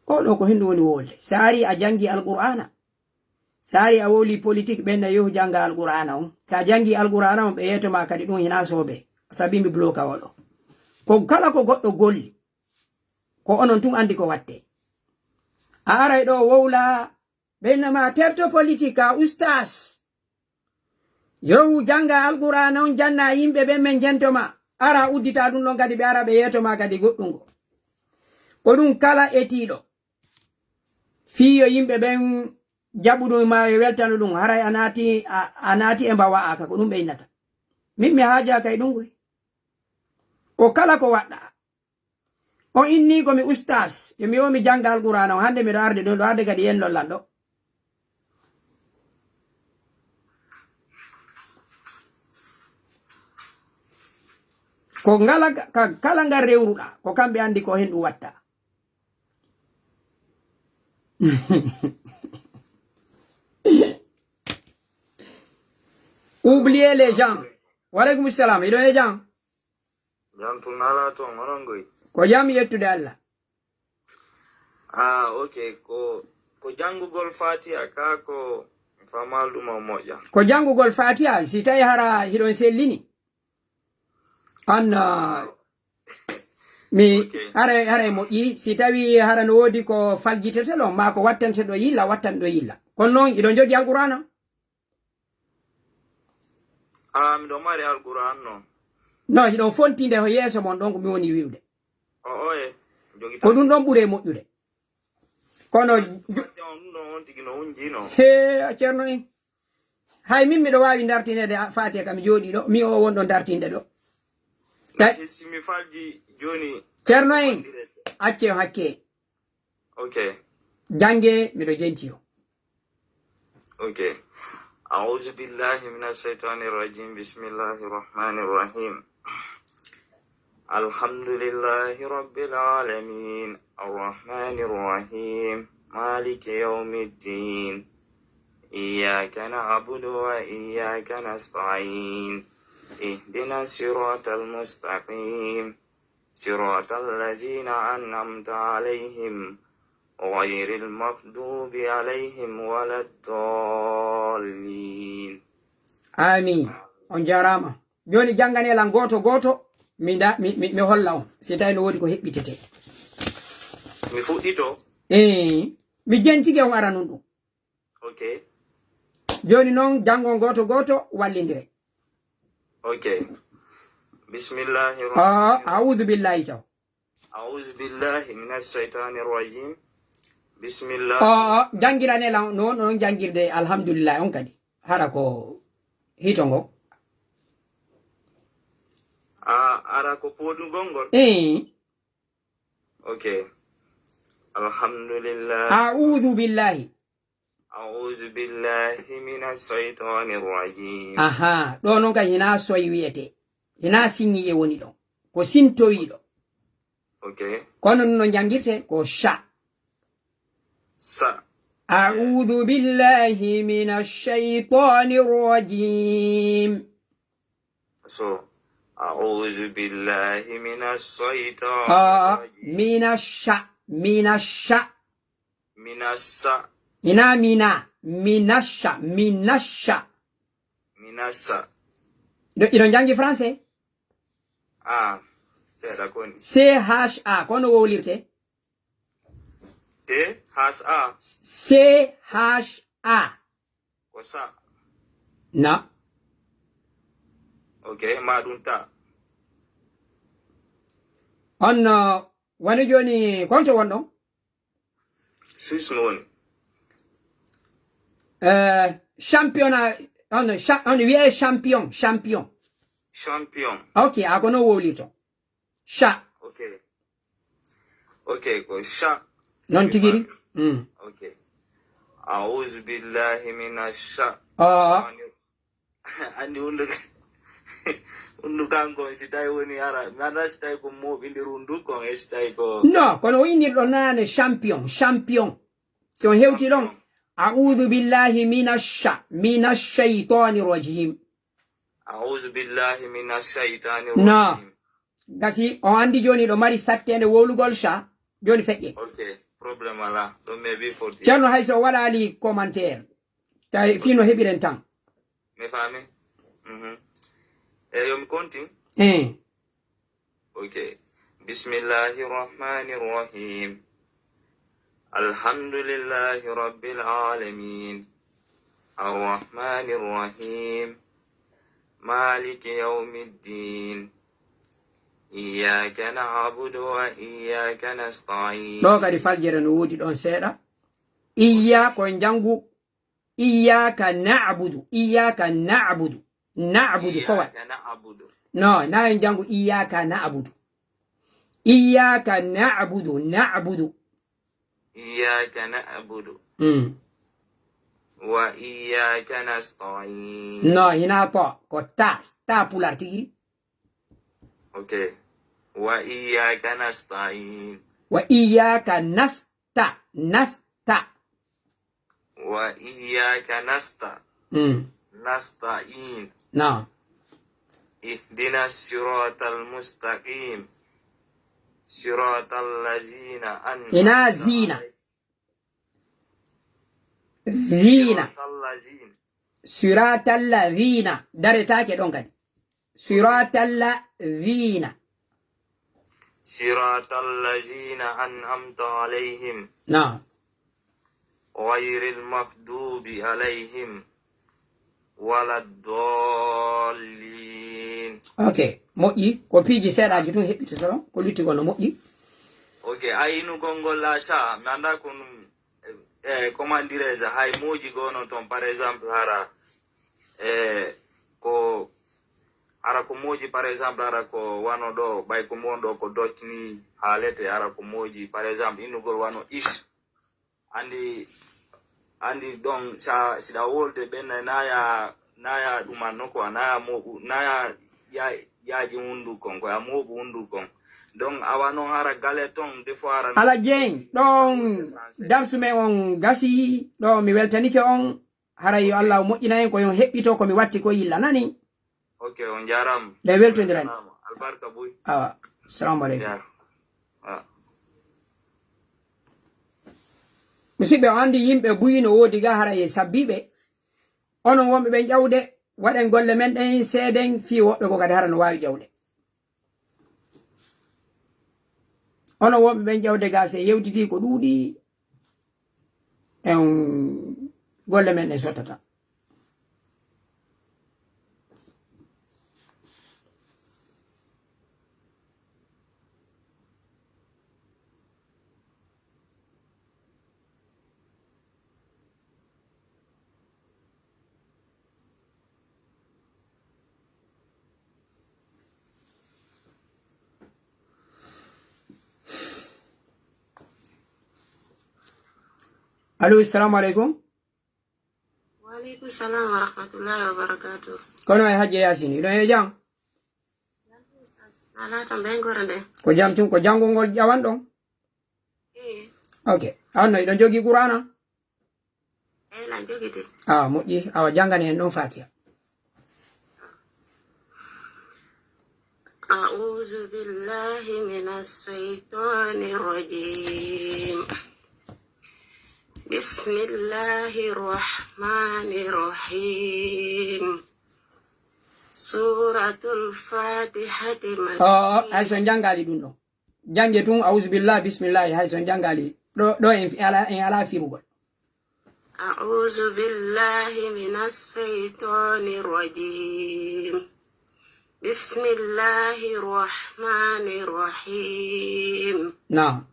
O ɗo ko hinɗum woni wolde. Sa ari a jangi Alqur'ana. Sa ari a wowli politique, ɓen na yehu janga Alqur'ana on. Sa jangi Alqur'ana on, ɓe yeto ma kadi ɗum hina sobe. Sabi mi bloka oɗo. Ko kala ko goɗɗo golli, ko onon tun andi ko watte. A aray ɗo wowla, ɓen na ma terto politique ka ustaas. Yehu janga Alqur'ana on, janna yimɓe ɓen, men jento ma. Ara uddita ɗum ɗon kadi, ɓe ara ɓe yeto ma kadi goɗɗum go. Ko ɗum kala etiɗo. Fii yo yimɓe ɓen jaɓu ɗum ma e weltano ɗum, haray a naati, a, a naati e mbawa aka, ko ɗum ɓe innata. Min mi haajaka e ɗum koy. Ko kala ko waɗɗa. On inni ko mi ustaas, yo mi wo mi janga Alqur'ana on, hande miɗo arde ɗum ɗo, arde kadi yen lollan ɗo. Ko ngala ka, kala ngal rewruɗaa, ko kamɓe anndi ko hen ɗum watta. Oubliez les gens. Wa aleykum salam. Hiɗon e jam? Jam tun alaa toon, onon ngoy? Ko jam, yettude Allah. Ah, ok. Ko, ko janngugol Fatiha ka ko famal ɗum o moƴƴa. Ko janngugol Fatiha, si tawi hara hiɗon sellini. An, ah, mi Ok. hara, hara e moƴƴi, si tawi hara no woodi ko faljitete ɗon, maa ko wattante ɗo yilla, wattan ɗo yilla. Kono noon, hiɗon jogi Alqur'aana? Ah, miɗo mari Alqur'aan noon. No, hiɗon fontinde ho yeeso mon ɗon ko mi woni wi'ude. O, oye, jogi Ko ɗum ɗon ɓuri e moƴƴude. Kono jo- Fatiha on ɗum ɗon on tigi no hunji no. He, Ceerno en. Hay min miɗo waawi dartineede a- Fatiha kam jooɗii ɗo, mi o wonɗo dartinde ɗo. Ta- Gasi si mi falji jooni. Ceerno en, accee hakke. Ok. Jannge, miɗo jenti o. Ok. أعوذ بالله من الشيطان الرجيم. بسم الله الرحمن الرحيم. الحمد لله رب العالمين. الرحمن الرحيم. مالك يوم الدين. إياك نعبد وإياك نستعين. اهدنا الصراط المستقيم. صراط الذين أنعمت عليهم غير المغضوب عليهم ولا الضالين. Amin. On jaaraama. Jooni jannganee lan gooto gooto, mi nda-, mi, mi, mi holla on, si tawi no woodi ko heɓɓitete. Mi fuɗɗito? Ee, mi jentike on aranun ɗum. Ok. Jooni noon, janngon gooto gooto, wallindire. Ok. بسم الله الرحمن Ah, الرحيم. A'uudu billahi taw. أعوذ بالله من الشيطان الرجيم. بسم الله. Ah, ah, janngiranee lan noon, noon janngirde, alhamdulillah, on kadi. Hara ko hito ngo. Ah, hara ko poodugol ngol? Ee. Ok. الحمد لله. A'uudu billahi. أعوذ بالله من الشيطان الرجيم. Aha, ɗo noon kay hinaa soy wiyetee. Hinaa siññiye woni ɗon. Ko sintowiiɗo. Ok. Kono no janngirtee ko sha. Sa. أعوذ بالله من الشيطان الرجيم. So, أعوذ بالله من الشيطان Ah, الرجيم. Mina sha, mina sha. Mina sa. Ina mina, mina sha, mina sha. Mina sa. Iɗo, iɗo janngi français? Ah, seeɗa koni. C H A, kono wowlirte? T H A. C H A. Ko sa. Na. Ok, ma ɗum ta. On, uh, wano jooni, konto wonɗon? Suisse mo woni. Eh, championnat, on, cha-, on wiye champion, champion. Champion. Ok, a kono wowlirto. Sha. Ok. Ok, ko sha. Noon tigi ri? Mm. Ok. أعوذ بالله من الشا. Ah. Anndi hunnduko, hunnduko an kon, si tawi woni ara, mi anndaa si tawi ko mooɓindir hunnduko kon, e si tawi ko. Non, kono o innirɗo naane champion, champion. Si on hewti ɗon, Champion. أعوذ بالله من الشا-، من الشيطان الرجيم. أعوذ بالله من الشيطان Non. الرجيم. Gasi, on anndi jooni ɗo mari satteende wowlugol sha, jooni feƴƴe. Ok, problème alaa. Ɗum mi heɓi foti. Ceerno, hay so o waɗaali commentaire, tawi fii no heɓiren tan. Mi faami. Mhm. E yo mi kontin? Eh. Ok. بسم الله الرحمن الرحيم. الحمد لله رب العالمين. الرحمن الرحيم. مالك يوم الدين. إياك نعبد وإياك نستعين. Ɗo kadi faljere no woodi ɗon seeɗa. Iyya ko en janngu. Iyyaka na'budu, iyyaka na'budu. Na'budu ko wa-, إياك نعبد. No, na en janngu iyyaka na'budu. Iyyaka na'budu, na'budu. إياك نعبد. Mm. وإياك نستعين. No, ina to, ko ta, ta pular tigi. Okay. Wa iyyaka nasta'in. Wa iyyaka nasta nasta. Wa iyyaka nasta Mm. nasta'in. Naam. Ihdina siratal mustaqim. Siratal lazina an Ina zina. Zina. Siratal lazina. Siratal ladhina. Daretaake ɗon kadi. Siratal ladhina. Siratal lazina an'amta alaihim. Naam. Ghayril maghdubi alaihim waladdallin. Ok, moƴƴi. Ko piiji seeɗaaji tun heɓɓitoto ɗon. Ko lutti ko no moƴƴi. Ok, a inugol ngol la sha, mi anda ko ɗum, eh, comment dirais-je, hay moji gono ton, par exemple, hara, eh, ko, hara ko moji, par exemple, hara ko wano ɗo, ɓay ko mon ɗo ko docni haalete, hara ko moji, par exemple, inugol wano ish. Andi, andi ɗon, sa, siɗa wolde ɓen, naya, naya ɗuman no quoi, naya moɓu, naya ya, yaji hundukon, ko ya moɓu hundukon. Donc, awa non hara gale ton, des fois hara Ala Jeŋ, ɗon darsu men on gasi, ɗo mi weltanike on, haray yo Allah moƴƴina en ko yon heɓɓito ko mi watti ko yilla nani. Ok, on jaram. Ɓe weltondirani. Albarka buy. Awa, salamu aleykum. Ya. Ah. Musidɓe, o andi yimɓe buy no woodi ga hara e sabbiɓe. Onon wonɓe ɓen ƴawde, waɗen golle men ɗen seeden fii woɓɓe ko kadi hara no waawi ƴawde. Onon wonɓe ɓen ƴawde ga se yewtiti ko ɗuuɗi, en golle men ɗen sottata. Allo, assalamu aleykum. Waaleykum salam wa rahmatullahi wa barakatuh. Kono e Hajja Yasin, iɗon e jam? Ala tan ɓen gore nde. Ko jam tun, ko janngol ngol ƴawan ɗon? Eh, Ok. Anno, iɗon jogii Qur'ana? eh, lan jogiti. Ah, moƴƴi. Awa, janngane en ɗon Fatiha. أعوذ بالله من الشيطان الرجيم. بسم الله الرحمن الرحيم. سورة الفاتحة Oh, oh, hay so janngaali ɗum ɗo. Jannge tun, auzubillah, bismillah, hay so janngaali. Ɗo, ɗo en fi-, ala, en ala firugol. أعوذ بالله من الشيطان الرجيم. بسم الله الرحمن الرحيم. Naam.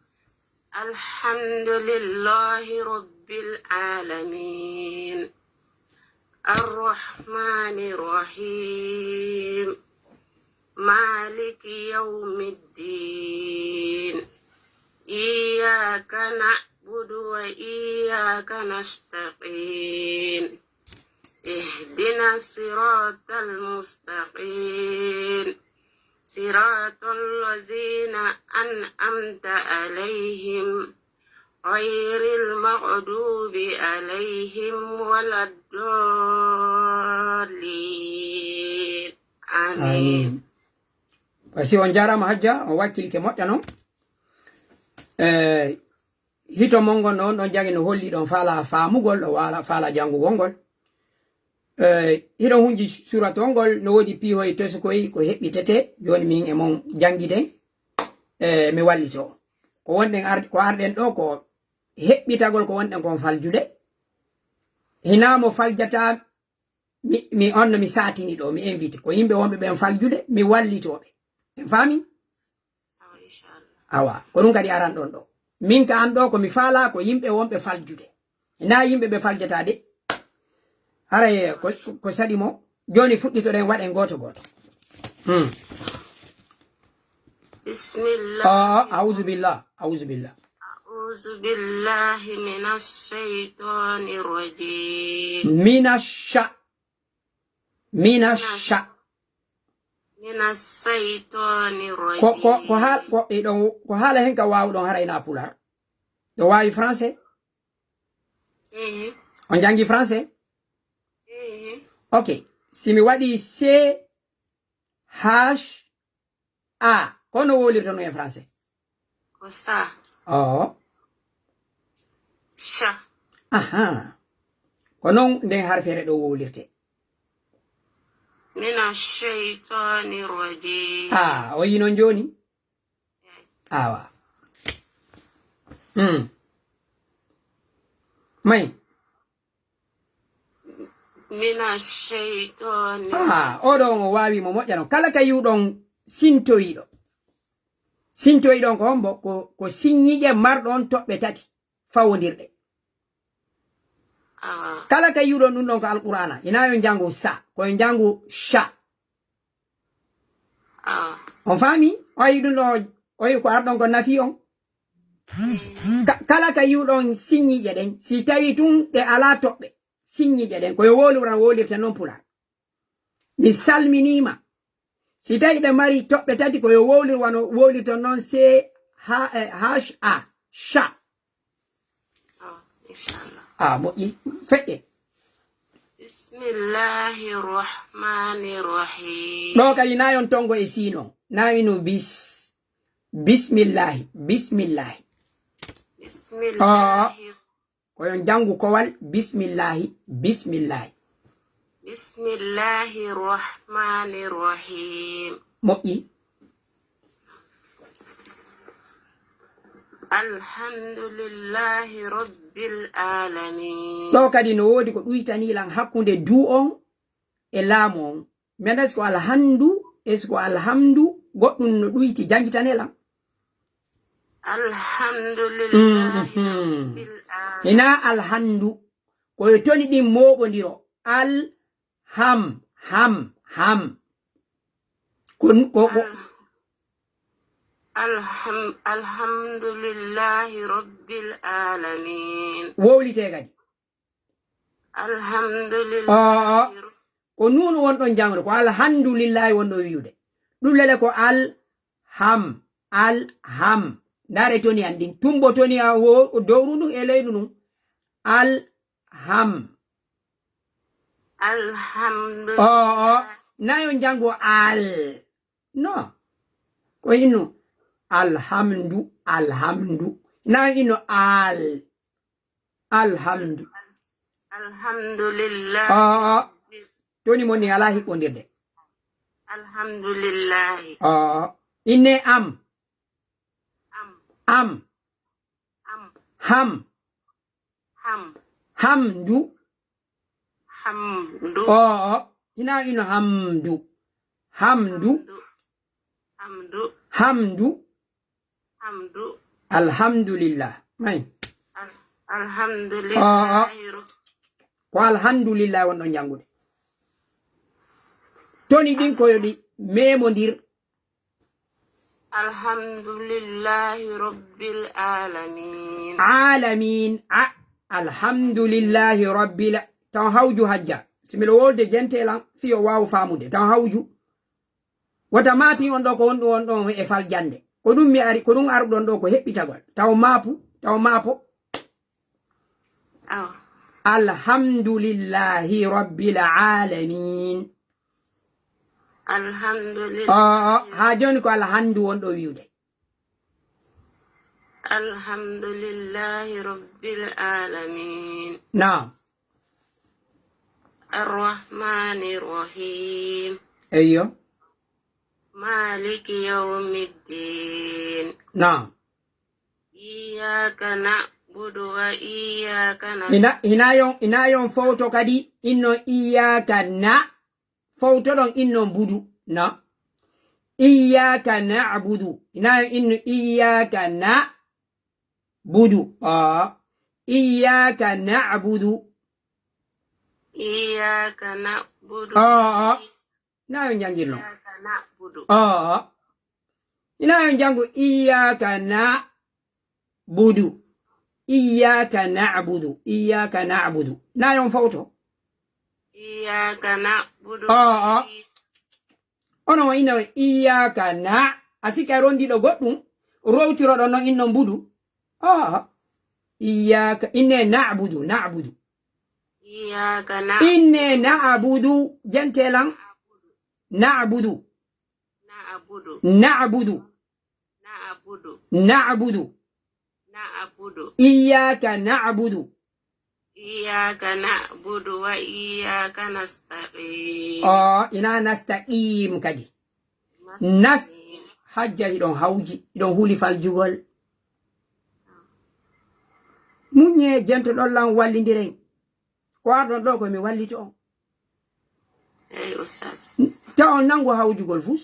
الحمد لله رب العالمين. الرحمن الرحيم. مالك يوم الدين. إياك نعبد وإياك نستعين. اهدنا الصراط المستقيم. صراط الذين أنعمت عليهم غير المغضوب عليهم ولا الضالين. آمين. Amin. Basi on jarama Hajja, on wakkilike moƴƴa non. Eh, hito mon ngon non ɗon jagi no holli ɗon faala faamugol, ɗo waala faala janngugol ngol. Eh, hiɗon hunji suratol ngol, no woodi piihoy tosukoy ko heɓɓitete. Jooni min e mon janngiden. Eh, mi wallito. Ko wonɗen ar-, ko arɗen ɗo ko heɓɓitagol ko wonɗen kon faljude. Hinaa mo faljata mi, mi on no mi saatini ɗo, mi invite. Ko yimɓe wonɓe ɓen faljude, mi wallitooɓe. En faami? Awa, inchallah. Awa, ko ɗum kadi aran ɗon ɗo. Min ka an ɗo ko mi faala ko yimɓe wonɓe faljude. Hinaa yimɓe ɓe faljata de. Haray ko, ko saɗi mo. Jooni fuɗɗitoɗen waɗen gooto gooto. Hmm. بسم الله. Ah, auzubillah, auzubillah. أعوذ بالله من الشيطان الرجيم. Minasha. Minasha. من الشيطان ko ko ko haal الرجيم. Ko e ɗon ko haala hen ka waawuɗon hara ina pular ɗo waawi français. Mhm. On janngi français. Mhm. Ok. Si mi waɗi c h a, ko no wowlirta ɗum en français? Ko sa. Oo. Cha. Aha. Ko noon nden harfere ɗo wowlirte. Mina shaytani rajim. Ah, o yi noon jooni. Awa. Hmm. May. Mina shaytani. Ah, oɗo on o waawi mo moƴƴa noon. Kala ka yiwɗon sintoyiɗo. Sintoyiɗon ko hombo? Ko, ko siññiiƴe marɗon toɓɓe tati fawondirɗe. Awa. Kala ka yiwɗon ɗum ɗon ko Alqur'aana. Ina yo njanngu sa, ko yo njanngu cha. Ah. On faami? O yi ɗum ɗo, o yi ko arɗon ko nafi on. Ka-, kala ka yiwɗon siññiiƴe ɗen, si tawi tun ɗe alaa toɓɓe, siññiiƴe ɗen, ko yo wowlu wona wowlirte noon pular. Mi salminiima. Si tawi ɗe mari toɓɓe tati, ko yo wowlir wano wowlirton noon c h, eh, h a, cha. Ah, inchallah. Ah, moƴƴi. Feƴƴe. Bismillahi rahmani rahim. Ɗo kadi na yon tongo e sino. Na ino bis. Bismillahi. Bismillahi. Bismillahi. Ko yon jangu kowal. Bismillahi. Bismillahi. Bismillahi rahmani rahim. Moƴƴi. Alhamdulillahi rabbil alamin. Ɗo kadi no woodi ko ɗuytanii lan hakkunde du on e laamu on. Mi anndaa si ko alhamdu, e si ko alhamdu, goɗɗum no ɗuyti, janngitanee lan. Alhamdulillahi Mhm. rabbil alamin. Hinaa alhamdu. Ko e toni ɗin mooɓondiro. Al, ham, ham, ham. Ko, ko, ko Al-, alham-, alhamdulillahi rabbil alamin. Wowlitee kadi. Alhamdulillahi Ah, ah. Ko nuunu wonɗon jangde, ko alhamdulillahi wonɗon wi'ude. Ɗum lele ko al, ham, al, ham. Ndaare toni an ɗin. Tumbo toni an wo, dowru ndun e leydu ndun. Al, ham. Alhamdulillah. Oo, na yo njanngu al. No. Ko innu. Alhamdu, alhamdu. Na yo innu al. Alhamdu. Alhamdulillah. Oo. Toni mon ni alaa hiɓɓondirde. Alhamdulillahi. Oo. Inne am. Am. Am. Am. Ham. Ham. Hamdu. Hamdu. Oo. Ina ino hamdu. Hamdu. Hamdu. Hamdu. Hamdu. Hamdu. Alhamdulillah. May. Al-, alhamdulillah. Oo. Ko alhamdulillah wonɗon janngude. Toni ɗin ko yo ɗi memondir. Alhamdulillahi rabbil alamin. Alamin. A, alhamdulillahi rabbil. Taw hawju hajja. Si miɗo wolde jente lan, fiyo waawu faamude. Taw hawju. Wota maapi on ɗo ko wonɗum on ɗon e fal jannde. Ko ɗum mi ari, ko ɗum aruɗon ɗo ko heɓɓitagol. Taw maapu, taw maapo. Aw. Alhamdulillahi rabbil alamin. Alhamdulillah. Oo, haa jooni ko alhamdu wonɗo wi'ude. Alhamdulillahi rabbil alamin. Naam. Arrahmani rahim. Eyyo. Maliki yawmiddin. Naam. Iyyaka na'budu wa iyyaka nasta'in. Ina, ina yon, ina yon fowto kadi inno iyyaka na. Fowtoɗon inno budu. Na. Iyyaka na'budu. Ina yon inno iyyaka na. Budu. Aa. Iyyaka na'budu. Iyyaka na'budu. Aa. Na yo njangirno. Iyyaka na'budu. Aa. Ina yo njangu iyyaka na budu. Iyyaka na'budu. Iyyaka na'budu. Na yon fowto. Iyyaka na'budu. Aa. Onon o inno iyyaka na, a sikka rondiɗo goɗɗum, rowtiroɗo non inno mbudu. Ah, iyyaka, inne na'budu, na'budu. Iyyaka na Inne na'budu, jentelan. Na'budu, na'budu na'budu, na'budu na'budu. na'budu Iyyaka na'budu. iyyaka na'budu wa iyyaka nasta'in. Ah, ina nastaqim kadi. Nas- Hajja hiɗon hawji, hiɗon huli faljugol. Muññe jentoɗon lan wallindiren. Ko arɗon ɗo ko mi wallito on. Eyi ustaz. Ta on nangu hawjugol fus.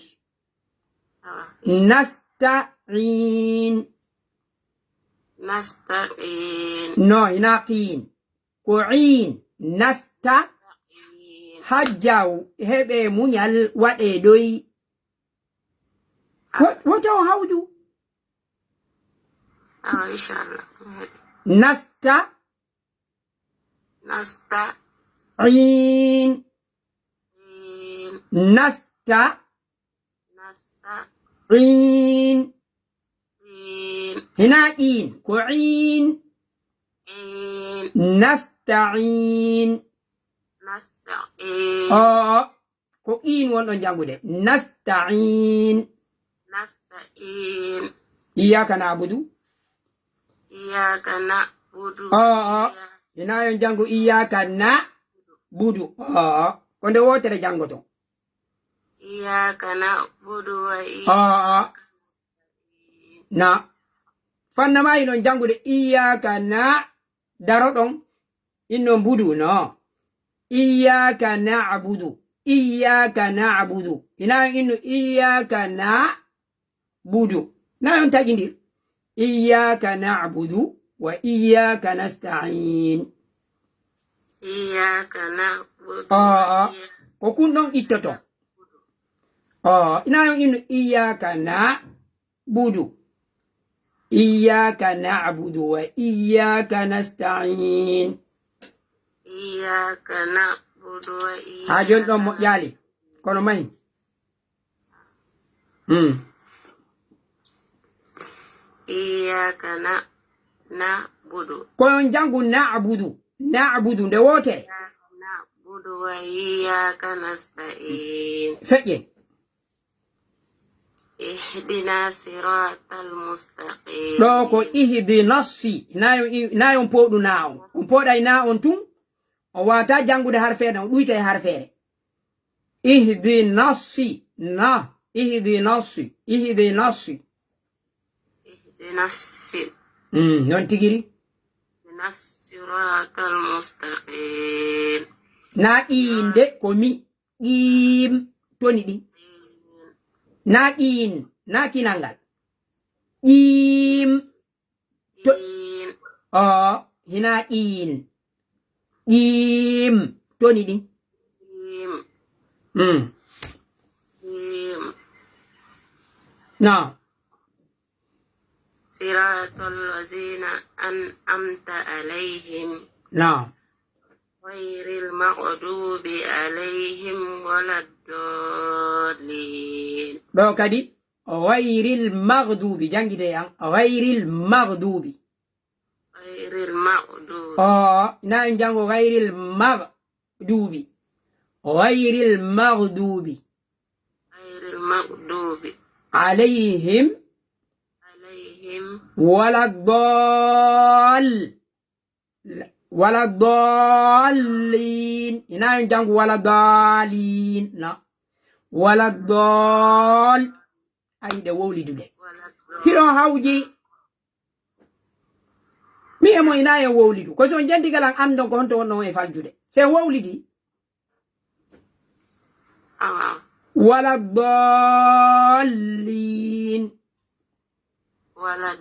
Awa. Nasta'in. Nasta'in. No, ina qiin. Ko iin. Nasta. Hajja heɓe muñal waɗe doy. Wo- Wota o hawju. Awa inshallah. Nasta. Nasta. Iin. In. Nasta. Nasta. Iin. In. Hina iin. Ko iin. In. Nasta'in. Nasta'in. Oo. Ko iin wonɗon janngude. Nasta'in. Nasta'in. Iyyaka na'budu. Iyyaka na'budu. Oo. Hina yon janngu iyyaka na'budu. Oo. Ko nde wootere janngoton. Iyyaka na'budu wa Oo. iyyaka Na. Fanna ma hinon janngude iyyaka na daroɗon inno mbudu no. Iyyaka na'budu. Iyyaka na'budu. Hina yon innu iyyaka na'budu. Na yon taƴindir. Iyyaka na'budu wa iyyaka nasta'in. Iyyaka na'budu. Oo. Ko kun ɗon ittoton. Oo. Hina yon innu iyyaka na'budu. Iyyaka na'budu wa iyyaka nasta'in. Iyyaka na'budu wa iyyaka. Haa jon ɗon moƴƴaali. Kono mahi. Hmm. Iyyaka na na'budu. Ko yon janngu na'budu. Na'budu nde wootere. Na'budu wa iyyaka nasta'in. Feƴƴe. Ihdina siratal mustaqim. Ɗo ko ihdinas si. Na yon, na yon pooɗu na on. On pooɗay na on tun. On waata janngude harfeere, on ɗuyta e harfeere. Ihdinas si. Na. Ihdinas si. Ihdinas si. Ihdinas si- Mm, non tigiri. ihdinas siratal mustaqim. Na iin de ko mi. Qiim. Toni ɗi. Na iin. Na kinal ngal. Qiim. To- In. Oo, hina iin. Qiim. Toni ɗi. Im. Mm. Im. Naam. صراط الذين أنعمت عليهم Naam. غير المغضوب عليهم ولا الضالين. Ɗo kadi, ghayril maghdubi, janngite yan, ghayril maghdubi. غير المغضوب. Oo, na en janngo ghayril maghdubi. Ghayril maghdubi. غير المغضوب Alayhim عليهم wala ddall-, wala ddallin. Ina en janngu wala ddallin. Na. Wala ddall-, ayi ɗe wowlidude. ولا الضالين. Hiɗon hawji. Mi e mo ina en wowlidu. Ko si on janti galan anndon ko honto wonno on e faljude. Si en wowlidi. Awa. Wala ddallin. ولا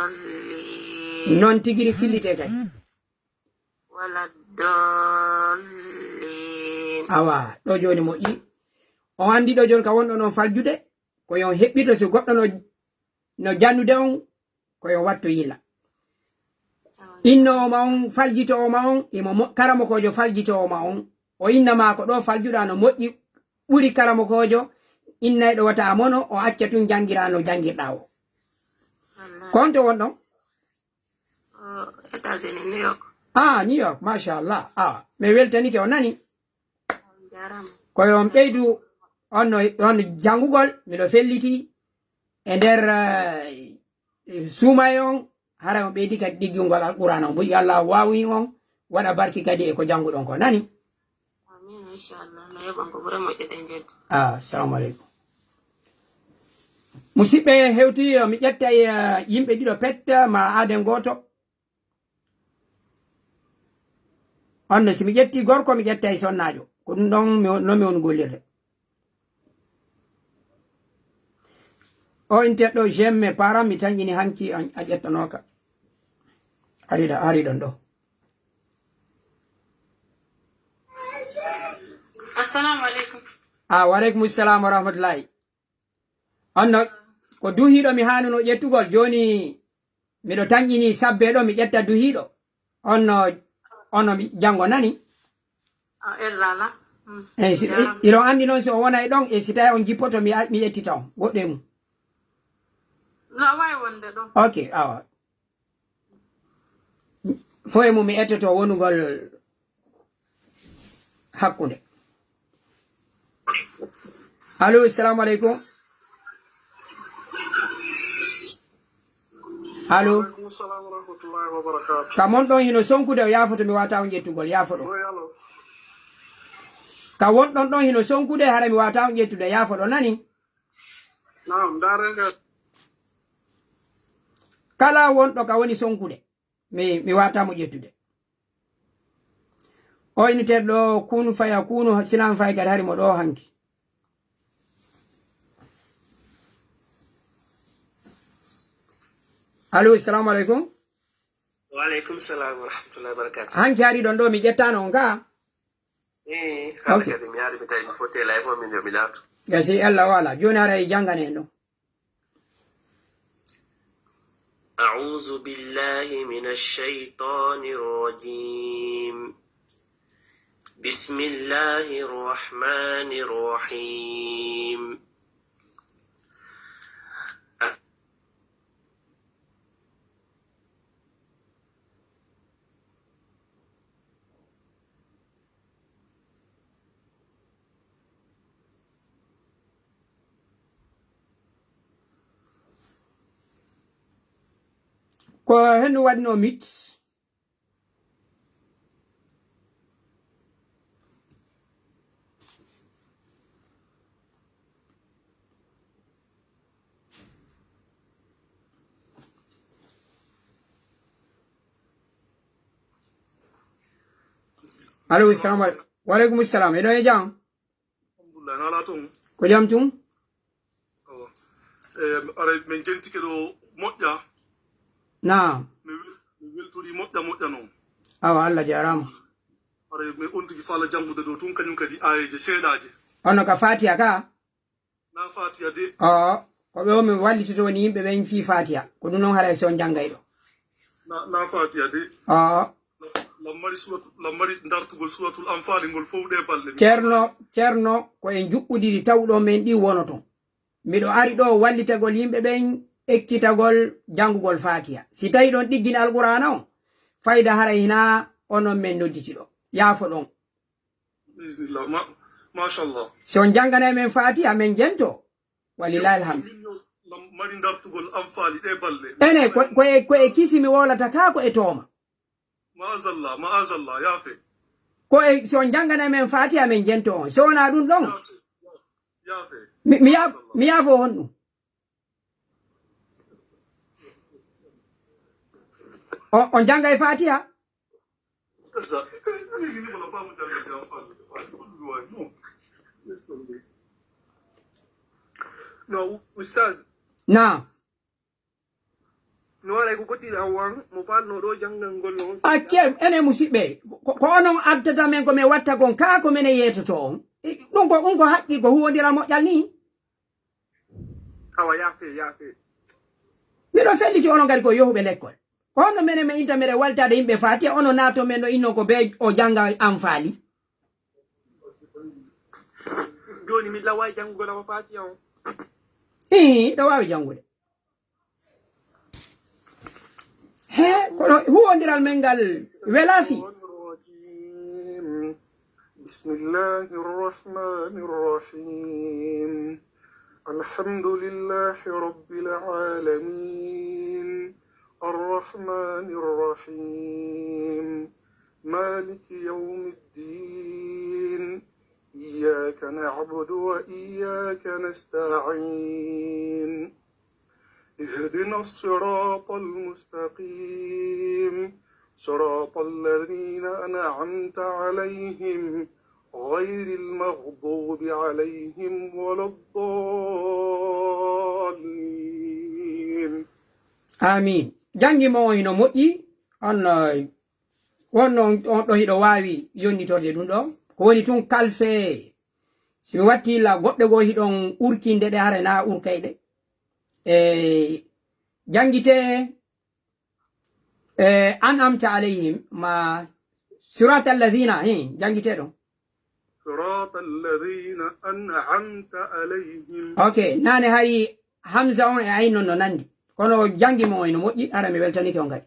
الضالين. Non tigiri fillite kay. ولا الضالين. Awa, ɗo jooni moƴƴi. On anndi ɗo jooni ka wonɗon on faljude. Ko yon heɓɓito si goɗɗo no, no jannude on, ko yon watto yila. Innoowo ma on, faljitoowo ma on, imo mo-, karamokoojo faljitoowo ma on. O inna ma ko ɗo faljuɗa no moƴƴi, ɓuri karamokoojo innayɗo wata a mono, o acca tun janngiraa no janngirɗaa o. Wallaahi. Ko honto wonɗon? Oh, États-Unis, New York. Ah, New York, machallah. Ah, mi weltanike, o nani. On jaaraama. Ko yo on ɓeydu, on no, on janngugol, miɗo felliti e nder, eh, suumaye on, hara on ɓeydi kadi ɗiggingol Alqur'aana on. Yo Allah waawi on, waɗa barki kadi e ko jannguɗon ko, nani? Amiin, inchallah. No yoɓan ko ɓure moƴƴude e njeddu. Ah, assalamu aleykum. Musidɓe hewti, mi ƴettay, eh, yimɓe ɗiɗo pet, ma aaden gooto. On no, si mi ƴetti gorko, mi ƴettay sonnaajo. Ko ɗum ɗon mi, no mi woni gollirde. O interɗo, j'aime, parent, mi tañƴini hanki a, a ƴettanooka. Ari ɗo, ari ɗon ɗo. Assalamu aleykum. Ah, wa aleykum salam wa rahmatullahi. On no, ko duhiiɗo mi haanuno ƴettugol. Jooni miɗo tañƴini sabbe ɗo, mi ƴetta duhiiɗo. On no, on no mi, janngo nani? Ah, ella ala. Mm. Eh, si, jaaraama. Iɗon anndi noon si o wonay ɗon, e si tawi on jippoto, mi a, mi ƴettita on. Goɗɗo e mum. No, a waawi wonde ɗon. Ok, awa. Fof e mum mi ettoto wonugol hakkunde. Allo, assalamu aleykum. Allo. Wa aleykum salam wa rahmatullahi wa barakatuh. Ka mon ɗon hino sonkude, o yaafoto, mi waata on ƴettugol, yaafoɗo. Oy, allo. Ka wonɗon ɗon hino sonkude, hara mi waata on ƴettude, yaafoɗo, nani? Naam, ndaaren ka. Kala wonɗo ka woni sonkude, mi, mi waata mo ƴettude. O initeɗo ɗo, Kun Faya Kunu, sinan fay kadi hari mo ɗo hanki. Allo, assalamu aleykum. Wa aleykum salam wa rahmatullahi wa barakatuh. Hanki hari ɗon ɗo, mi ƴettano on ka. Eh, hande. Ok. Kadi mi ari mi tawi mi fotte live o, min yo mi laatu. Gasi, Allah wala. Jooni ara e janngane en ɗum. أعوذ بالله من الشيطان الرجيم. بسم الله الرحمن الرحيم. Ko henno waɗno mit? Allo, salamu aleykum. Wa aleykum salam. Eɗo e jam? Alhamdulillah, na ala toon? Ko jam tun? Awa. Eh, aray, min jentike ɗo moƴƴa. Naam. Mi wel-, mi weltori moƴƴa moƴƴa noon. Awa, Allah jaaraama. Aray, mi ontigi faala janngude ɗo tun, kañum kadi aayeeje seeɗaaje. Hono ka Faatiha ka? Na Faatiha de. Oo, ko ɓe o min wallitoto woni yimɓe ɓen fii Faatiha. Ko ɗum noon haray si on janngay ɗo. Na, na Faatiha de. Oo. Lammari suratu, lammari dartugol Suratul Anfaali ngol fof ɗe balɗe. Ceerno, Ceerno, ko en juɓɓudiri tawɗo men ɗi wonoto. Miɗo ari ɗo wallitagol yimɓe ɓen, ekkitagol janngugol Faatiha. Si tawi ɗon ɗiggini Alqur'aana on, fayda haray hinaa onon men nodditi ɗo. Yaafo ɗon. Bismillah. Ma-, machallah. Si on jannganay men Faatiha, men jento. Walillahi alhamdu. Min yo lam-, mari dartugol Anfaali ɗe balɗe. Ene, ko, ko e, ko e kisi mi wowlata kaa ko e tooma. Maazallah, maazallah, yaafe. Ko e, si on jannganay men Faatiha, men jento on. Si wonaa ɗum ɗon, yaafe, yaafe. Mi, mi yaaf-, maazallah, mi yaafo honɗum? On, on janngay Faatiha? No, Ustaz. Naam. No waɗay ko goɗɗi an wan, mo faalno ɗo janngangol noon. Acce, enen musidɓe, ko, ko onon addata men ko men watta kon, kaa ko men e yeetoto on. I, ɗum ko, ɗum ko haqqi, ko huwondira moƴƴal ni. Awa, yaafe, yaafe. Miɗo felliti onon kadi ko yohuɓe lekkol. Ko honno menen men inta meɗen waltaade yimɓe Faatiha, onon naato men no inno ko bee o jannga Anfaali? Jooni mi laway janngugol awa Faatiha on. Ii, ɗo waawi janngude. He, kono huwondiral men ngal welaa fii. الرجيم. بسم الله الرحمن الرحيم. الحمد لله رب العالمين. الرحمن الرحيم. مالك يوم الدين. إياك نعبد وإياك نستعين. اهدنا الصراط المستقيم. صراط الذين أنعمت عليهم غير المغضوب عليهم ولا الضالين. Amin. Janngi mo on hino moƴƴi, on, eh, wonno on, on ɗo hiɗo waawi yonnitorde ɗum ɗo. Ko woni tun kalfe, si mi watti la goɗɗe goo hiɗon urkinde ɗe, haray na urkay ɗe. E janngite, e an'amta alayhim, ma sirata alladhina, eh, janngite ɗon. صراط الذين أنعمت عليهم. Ok, nane hay hamza on e ayn non no nandi. Kono janngi mo on no moƴƴi, ara mi weltanike on kadi.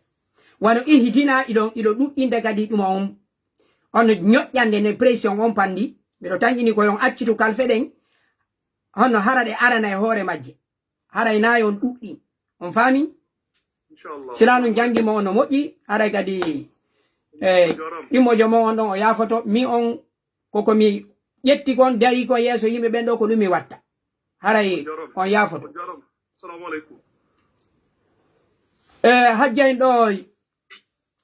Wano ihdina iɗo, iɗo ɗuɗɗinde kadi ɗuma on. On ñoƴƴande ne pression on pandi. Miɗo tanƴini ko yon accitu kalfe ɗen. Honno hara ɗe arana e hoore majje. Haray na yon ɗuɗɗi. On faami? Inchallah. Sila nun janngi mo on no moƴƴi, haray kadi, eh, immojo mo on ɗon o yaafoto. Mi on, koko mi ƴetti kon, dayi kon yeeso yimɓe ɓen ɗo, ko ɗum mi watta. Haray on yaafoto. Jaram. Assalamu alaikum. Eh, hajja en ɗo,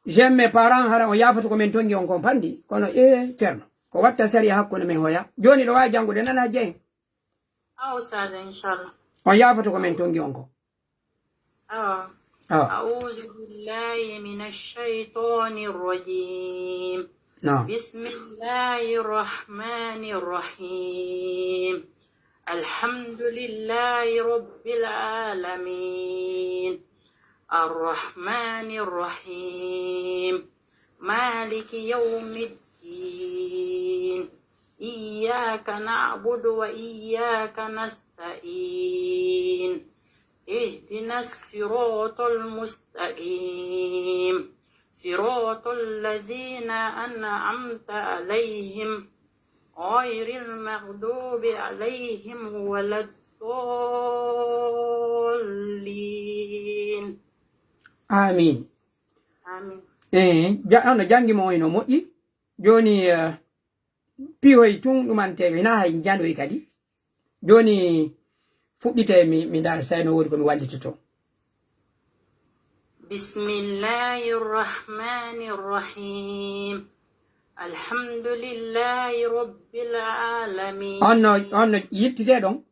j'aime mes parents, hara on yaafoto ko min tongi on kon pandi. Kono, eh, Ceerno, ko watta sariya hakkunde men hoya. Jooni ɗo waawi janngude nan hajja en. Awa, Ustaaz, inchallah. On yaafoto ko min tongi on ko. Awa. Awa. أعوذ بالله من الشيطان الرجيم. Naam. بسم الله الرحمن الرحيم. الحمد لله رب العالمين. الرحمن الرحيم. مالك يوم الدين. إياك نعبد وإياك نستعين. اهدنا الصراط المستقيم. صراط الذين أنعمت عليهم. غير المغضوب عليهم ولا الضالين. Amin. آمين. Eh, ja-, on no janngi mo on no moƴƴi. Jooni, eh, pihoy tun ɗumante, hina hay njanoy kadi. Jooni fuɗɗite mi, mi ndaara si tawi no woodi ko mi wallitoto. بسم الله الرحمن الرحيم. الحمد لله رب العالمين. On no, on no yittite ɗon.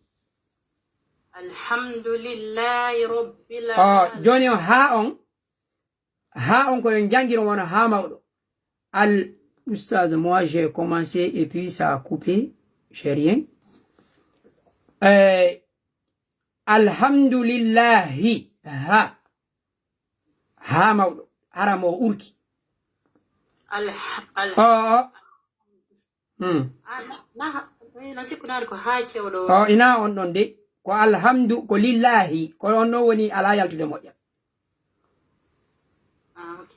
الحمد لله رب Ah, العالمين. jooni on haa on, haa on ko yon janngiro wona haa mawɗo. Al, Oustaz, moi j'ai commencé et puis ça a coupé, j'ai rien. Eh, alhamdulillahi, ha. Haa mawɗo, hara mo urki. Alha- O, o. Hmm. Ah, na, na, eh, na sikku naari ko haa cewɗo. O, ina on ɗon de. Ko alhamdu, ko lillahi. Ko on ɗon woni alaa yaltude moƴƴa. Ah, ok.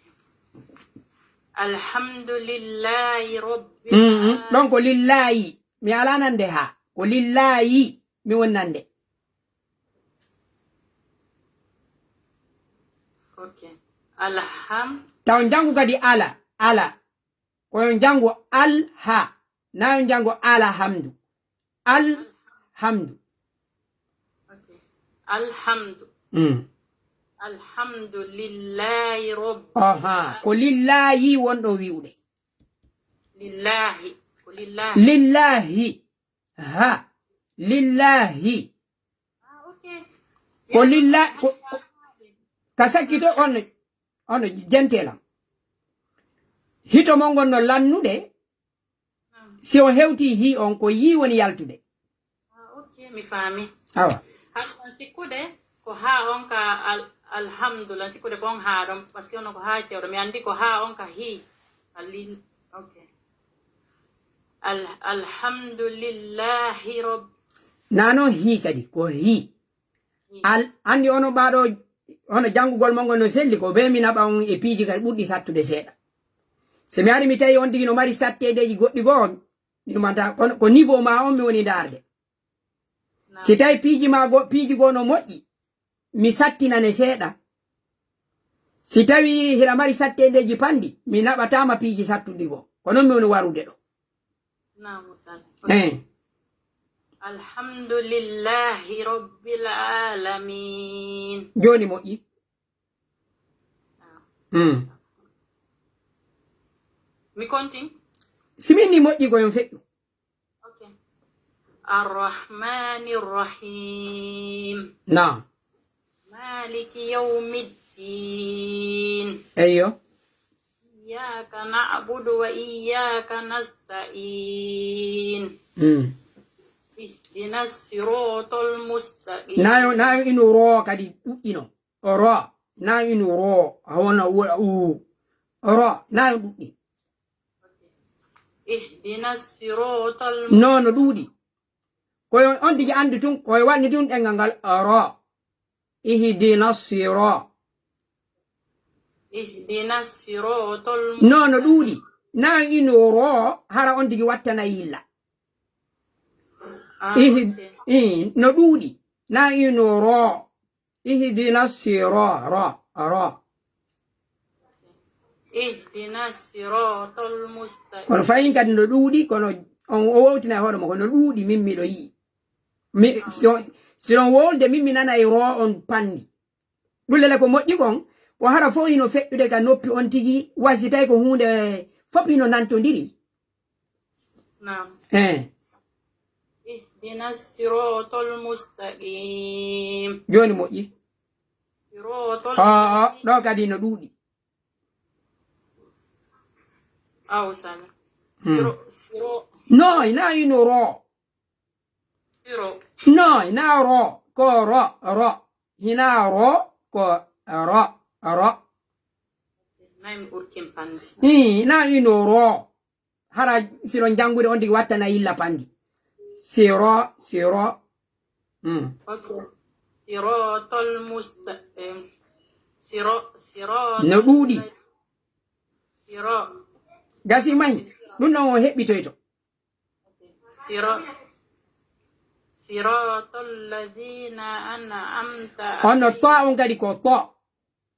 Alhamdulillahi rabbil Mm, mm. Ɗon ko lillahi. Mi alaa nande haa. Ko lillahi. Mi woni nande. Ok. Alham. Taw njanngu kadi ala. Ala. Ko yo njanngu al ha. Na yo njanngu ala hamdu. Al hamdu. Ok. Alhamdu. Mm. Alhamdulillahi rabbil Aha. Ko lillahi wonɗo wi'ude. Lillahi. Ko lillahi. Lillahi. Ha. Lillahi. Ah, ok. Ko lilla-, ko, ko, ka sakkito on, on jentelam. Hito mon ngon no lannude, si on hewti hi on, ko yi woni yaltude. Ah, ok, mi faami. Awa. Hano on sikkude ko haa on ka al, alhamdulillah, sikkude ko on haa ɗon, parce que ono ko haa cewɗo. Mi anndi ko haa on ka hi. Alin, ok. Al-, alhamdulillahi rabb-, Na noon hii kadi, ko hii. Al, anndi ono ɓaaɗo, hono janngugol mon ngol no selli, ko bee mi naɓa on e piiji kadi ɓurɗi sattude seeɗa. So mi ari mi tawi on tigi no mari satteedeeji goɗɗi goo, mi manta, kono ko niveau ma on mi woni ndaarde. Naam. Si tawi piiji ma go, piiji goo no moƴƴi, mi sattinane seeɗa. Si tawi hiɗa mari satteendeeji panndi, mi naɓataama piiji sattuɗi goo. Ko noon mi woni warude ɗo. Naam, Ustaz. Eh. Alhamdulillahi Rabbil Alamin. Jooni moƴƴi. Naam. Hmm. Mi kontin? Si mi inni moƴƴi ko yon feƴƴu. Ok. Arrahmanir Rahim. Naam. Maliki yawmiddin. Eyyo. Iyyaka na'budu wa iyyaka nasta'in. Mm. Ihdinas siratal mustaqim. Nayo, nayo ino ro kadi ɗuɗɗino. Ro. Nayo ino ro. Hawna wo-, u. Ro. Nayo ɗuɗɗi. Ihdinas siratal No, no ɗuuɗi. Koyo on tigi anndi tun, koyo waɗni tun ɗengal ngal, ro. Ihdina sira. Ihdina siratal No, no ɗuuɗi. Na ino ro, hara on tigi wattana yilla. Ah, Ih-, ok. ih, no ɗuuɗi. Na ino ro. Ihdina sira, ra, ra. Ihdina siratal mustaqim. Kono fayin kadi no ɗuuɗi, kono on o wowtina e hoore makko, no ɗuuɗi min miɗo yi'i. Mi, si on, si on wowlde min mi nana e ro on panndi. Ɗum lele ko moƴƴi kon, ko hara fof hino feƴƴude ka noppi on tigi, wa si tawi ko huunde fof hino nantondiri. Naam. Eh. Ihdina siratal mustaqim. Jooni moƴƴi. Siratal Ah, ah, ladzina ɗo kadi no ɗuuɗi. Aw sala. Hmm. Siro, siro. No, ina ino ro. Siro. No, ina ro. Ko ro, ro. Hina ro, ko ro, ro. Nayi mi urkin panndi. Ina ino ro. Hara siro janngude on tigi wattana yilla panndi. Siro, siro. Hmm. Ok. Siratal musta-, em, siro, siro. No ɗuuɗi. Siro. Gasi mahi. Ɗum ɗon o heɓɓitoyto. Siro-, siratal ladzina an'amta Hono to alayhim. On kadi ko to.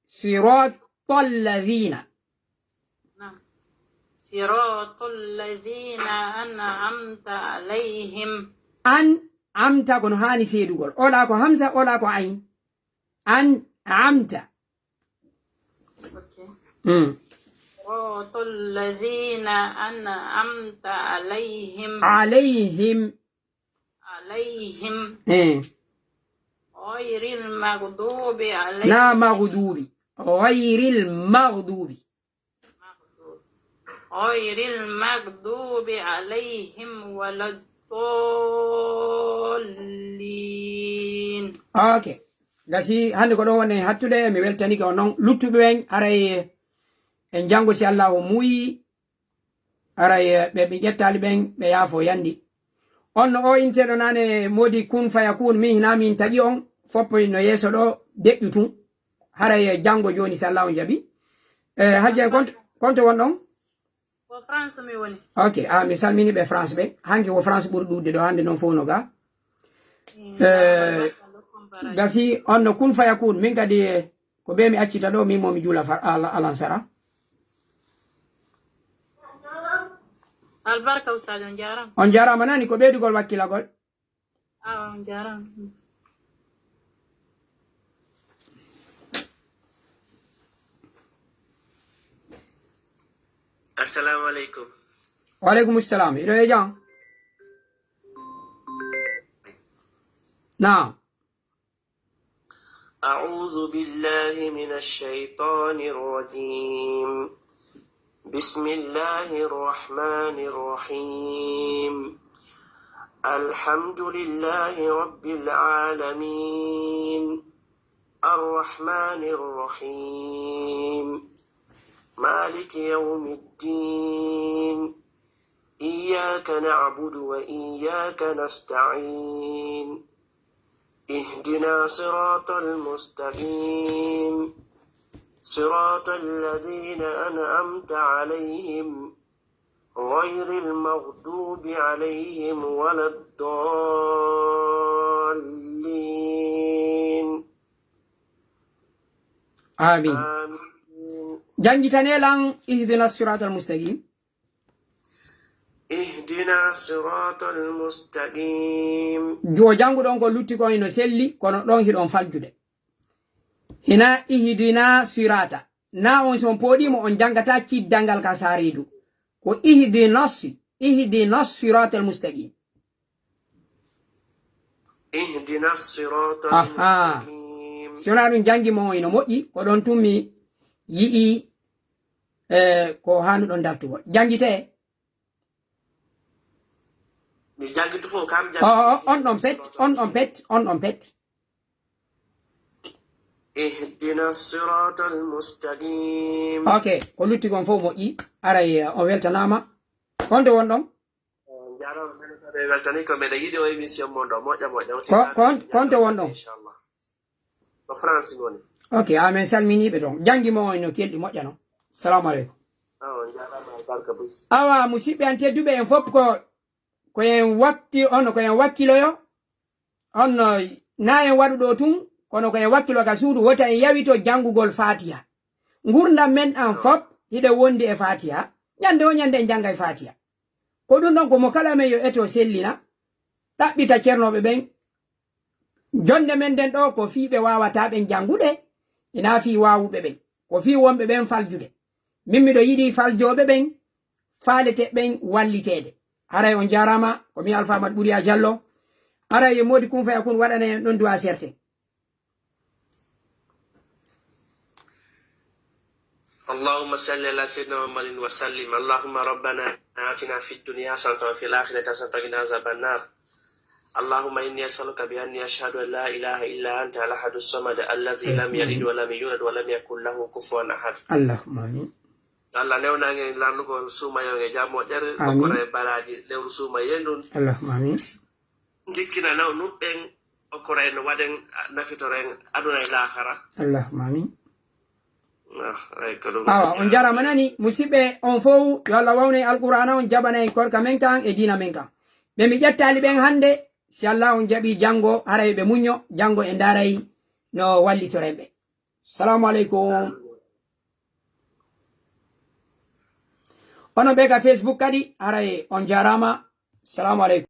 Siratal ladzina. Naam. Siratal ladzina an'amta alayhim. An amta kono haani seedugol. Ola ko hamza, ola ko ayn. An amta. Ok. Mm. Siratal ladzina an'amta alayhim. Alayhim. Alayhim. Eh. Ghayril maghdubi alayhim. Na maghdubi. Ghayril maghdubi. Ghayril maghdubi alayhim waladdallin. Ok. Gasi hannde ko ɗo woni hattude, mi weltanike on noon. Luttuɓe ɓen, haray en janngo si Allaahu muuyi. Haray, eh, ɓe, ɓe ƴettaali ɓen, ɓe yaafo yandi. On no o inteɗo nane moodi kun faya kun, min hina min taƴi on, foppo no yeeso ɗo, deƴƴu tun. Haray, eh, janngo jooni, si Allaahu jaɓi. Eh, Hajji en, konto, konto won ɗon? Ko France mi woni. Ok, ah, mi salmini ɓe France ɓe. Hanki ko France ɓuri ɗuuɗde ɗo, hannde noon fof no ga. Mm, Eh, albarka, albarka, albarka. Gasi, on no kun faya kun. Min kadi, eh, ko ɓe mi accita ɗo, min mo mi juula far-, ala-, alansara. Albarka, Ustaz, on jaaraama. On jaaraama nani, ko ɓeydugol wakkilagol. Ah, on jaaraama. Assalamu alaikum. Wa alaikum salam. Iɗo e jam? Naam. أعوذ بالله من الشيطان الرجيم. بسم الله الرحمن الرحيم. الحمد لله رب العالمين. الرحمن الرحيم. مالك يوم الدين. إياك نعبد وإياك نستعين. اهدنا الصراط المستقيم. صراط الذين أنعمت عليهم غير المغضوب عليهم ولا الضالين. Amin. آمين. Janngitane lan ihdina siratal mustaqim. اهدنا الصراط المستقيم. Ko jannguɗon ko lutti kon hino selli, kono ɗon hiɗon faljude. Hina ihdina sirata. Na on si on pooɗii mo on janngataa kiddal ngal ka saariidu. Ko ihdinas, ihdinas siratal mustaqim. اهدنا الصراط Aha. المستقيم. Si wonaa ɗum janngi mo hino moƴƴi, ko ɗon tun mi yi'i, eh, ko haanuɗon dartugol. Janngitee. Mi janngitu fof kam O, o, on ɗon pet, on ɗon pet, on ɗon pet. اهدنا الصراط المستقيم. Ok, ko lutti kon fof moƴƴi. Aray, eh, on weltanaama. Konto won ɗon? Jarama men ko ɓe weltani ko meɗen yiɗi o émission mon ɗo moƴƴa moƴƴa. Ko, kon, konto won ɗon? Inchallah. Ko France ngoni. Ok, amen salminiiɓe toon. Janngi mo on no kelɗi moƴƴa noon. Salamu aleykum. Awa jarama barka buy. Awa musidɓe an tedduɓe en fof ko, ko en wakti, on ko en wakkiloyo. On no na en waɗu ɗo tun, kono ko en wakkilo ka suudu wota en yawito janngugol Fatiha. Ngurdam men an fof hiɗe wondi e Fatiha. Ñande o ñande en janngay Fatiha. Ko ɗum ɗon ko mo kala men yo eto sellina, ɗaɓɓita ceernooɓe ɓen. Jonde men nden ɗo ko fii ɓe waawataa ɓen janngude, ina fii waawuɓe ɓen. Ko fii wonɓe ɓen faljude. Min miɗo yiɗi faljooɓe ɓen, faalete ɓen walliteede. Haray on jaaraama, ko mi Alfa Amadou Ɓuriya Jallo. Haray yo moodi kun faya kun waɗana en ɗon duwa serte. اللهم صل على سيدنا محمد وسلم. اللهم ربنا آتنا في الدنيا حسنة وفي الآخرة حسنة وقنا عذاب النار. اللهم إني أسألك بأني أشهد أن لا إله إلا أنت الأحد الصمد الذي لم يلد ولم يولد ولم يكن له كفوا أحد. Allahumma amin. Allah newnange lannugol suumayon e jam moƴƴere Amin. Okkora e baraji lewru suumayen ɗum. Allahumma amin. Ndikkina naw nuɓɓen okkora en waɗen nafitoren aduna e laakara. Allahumma amin. Ah, ay ko ɗum. Awa on jarama nani musidɓe on fof yo Allah wawne alqur'ana on jaɓana en korka men kan e diina men kan. Ɓe mi ƴettaali ɓen hannde si Allah on jaɓi janngo haray ɓe muñño janngo e ndaaray no wallitoren ɓe. Salamu aleykum. Onon ɓe ka Facebook kadi haray on jarama. Salamu aleykum.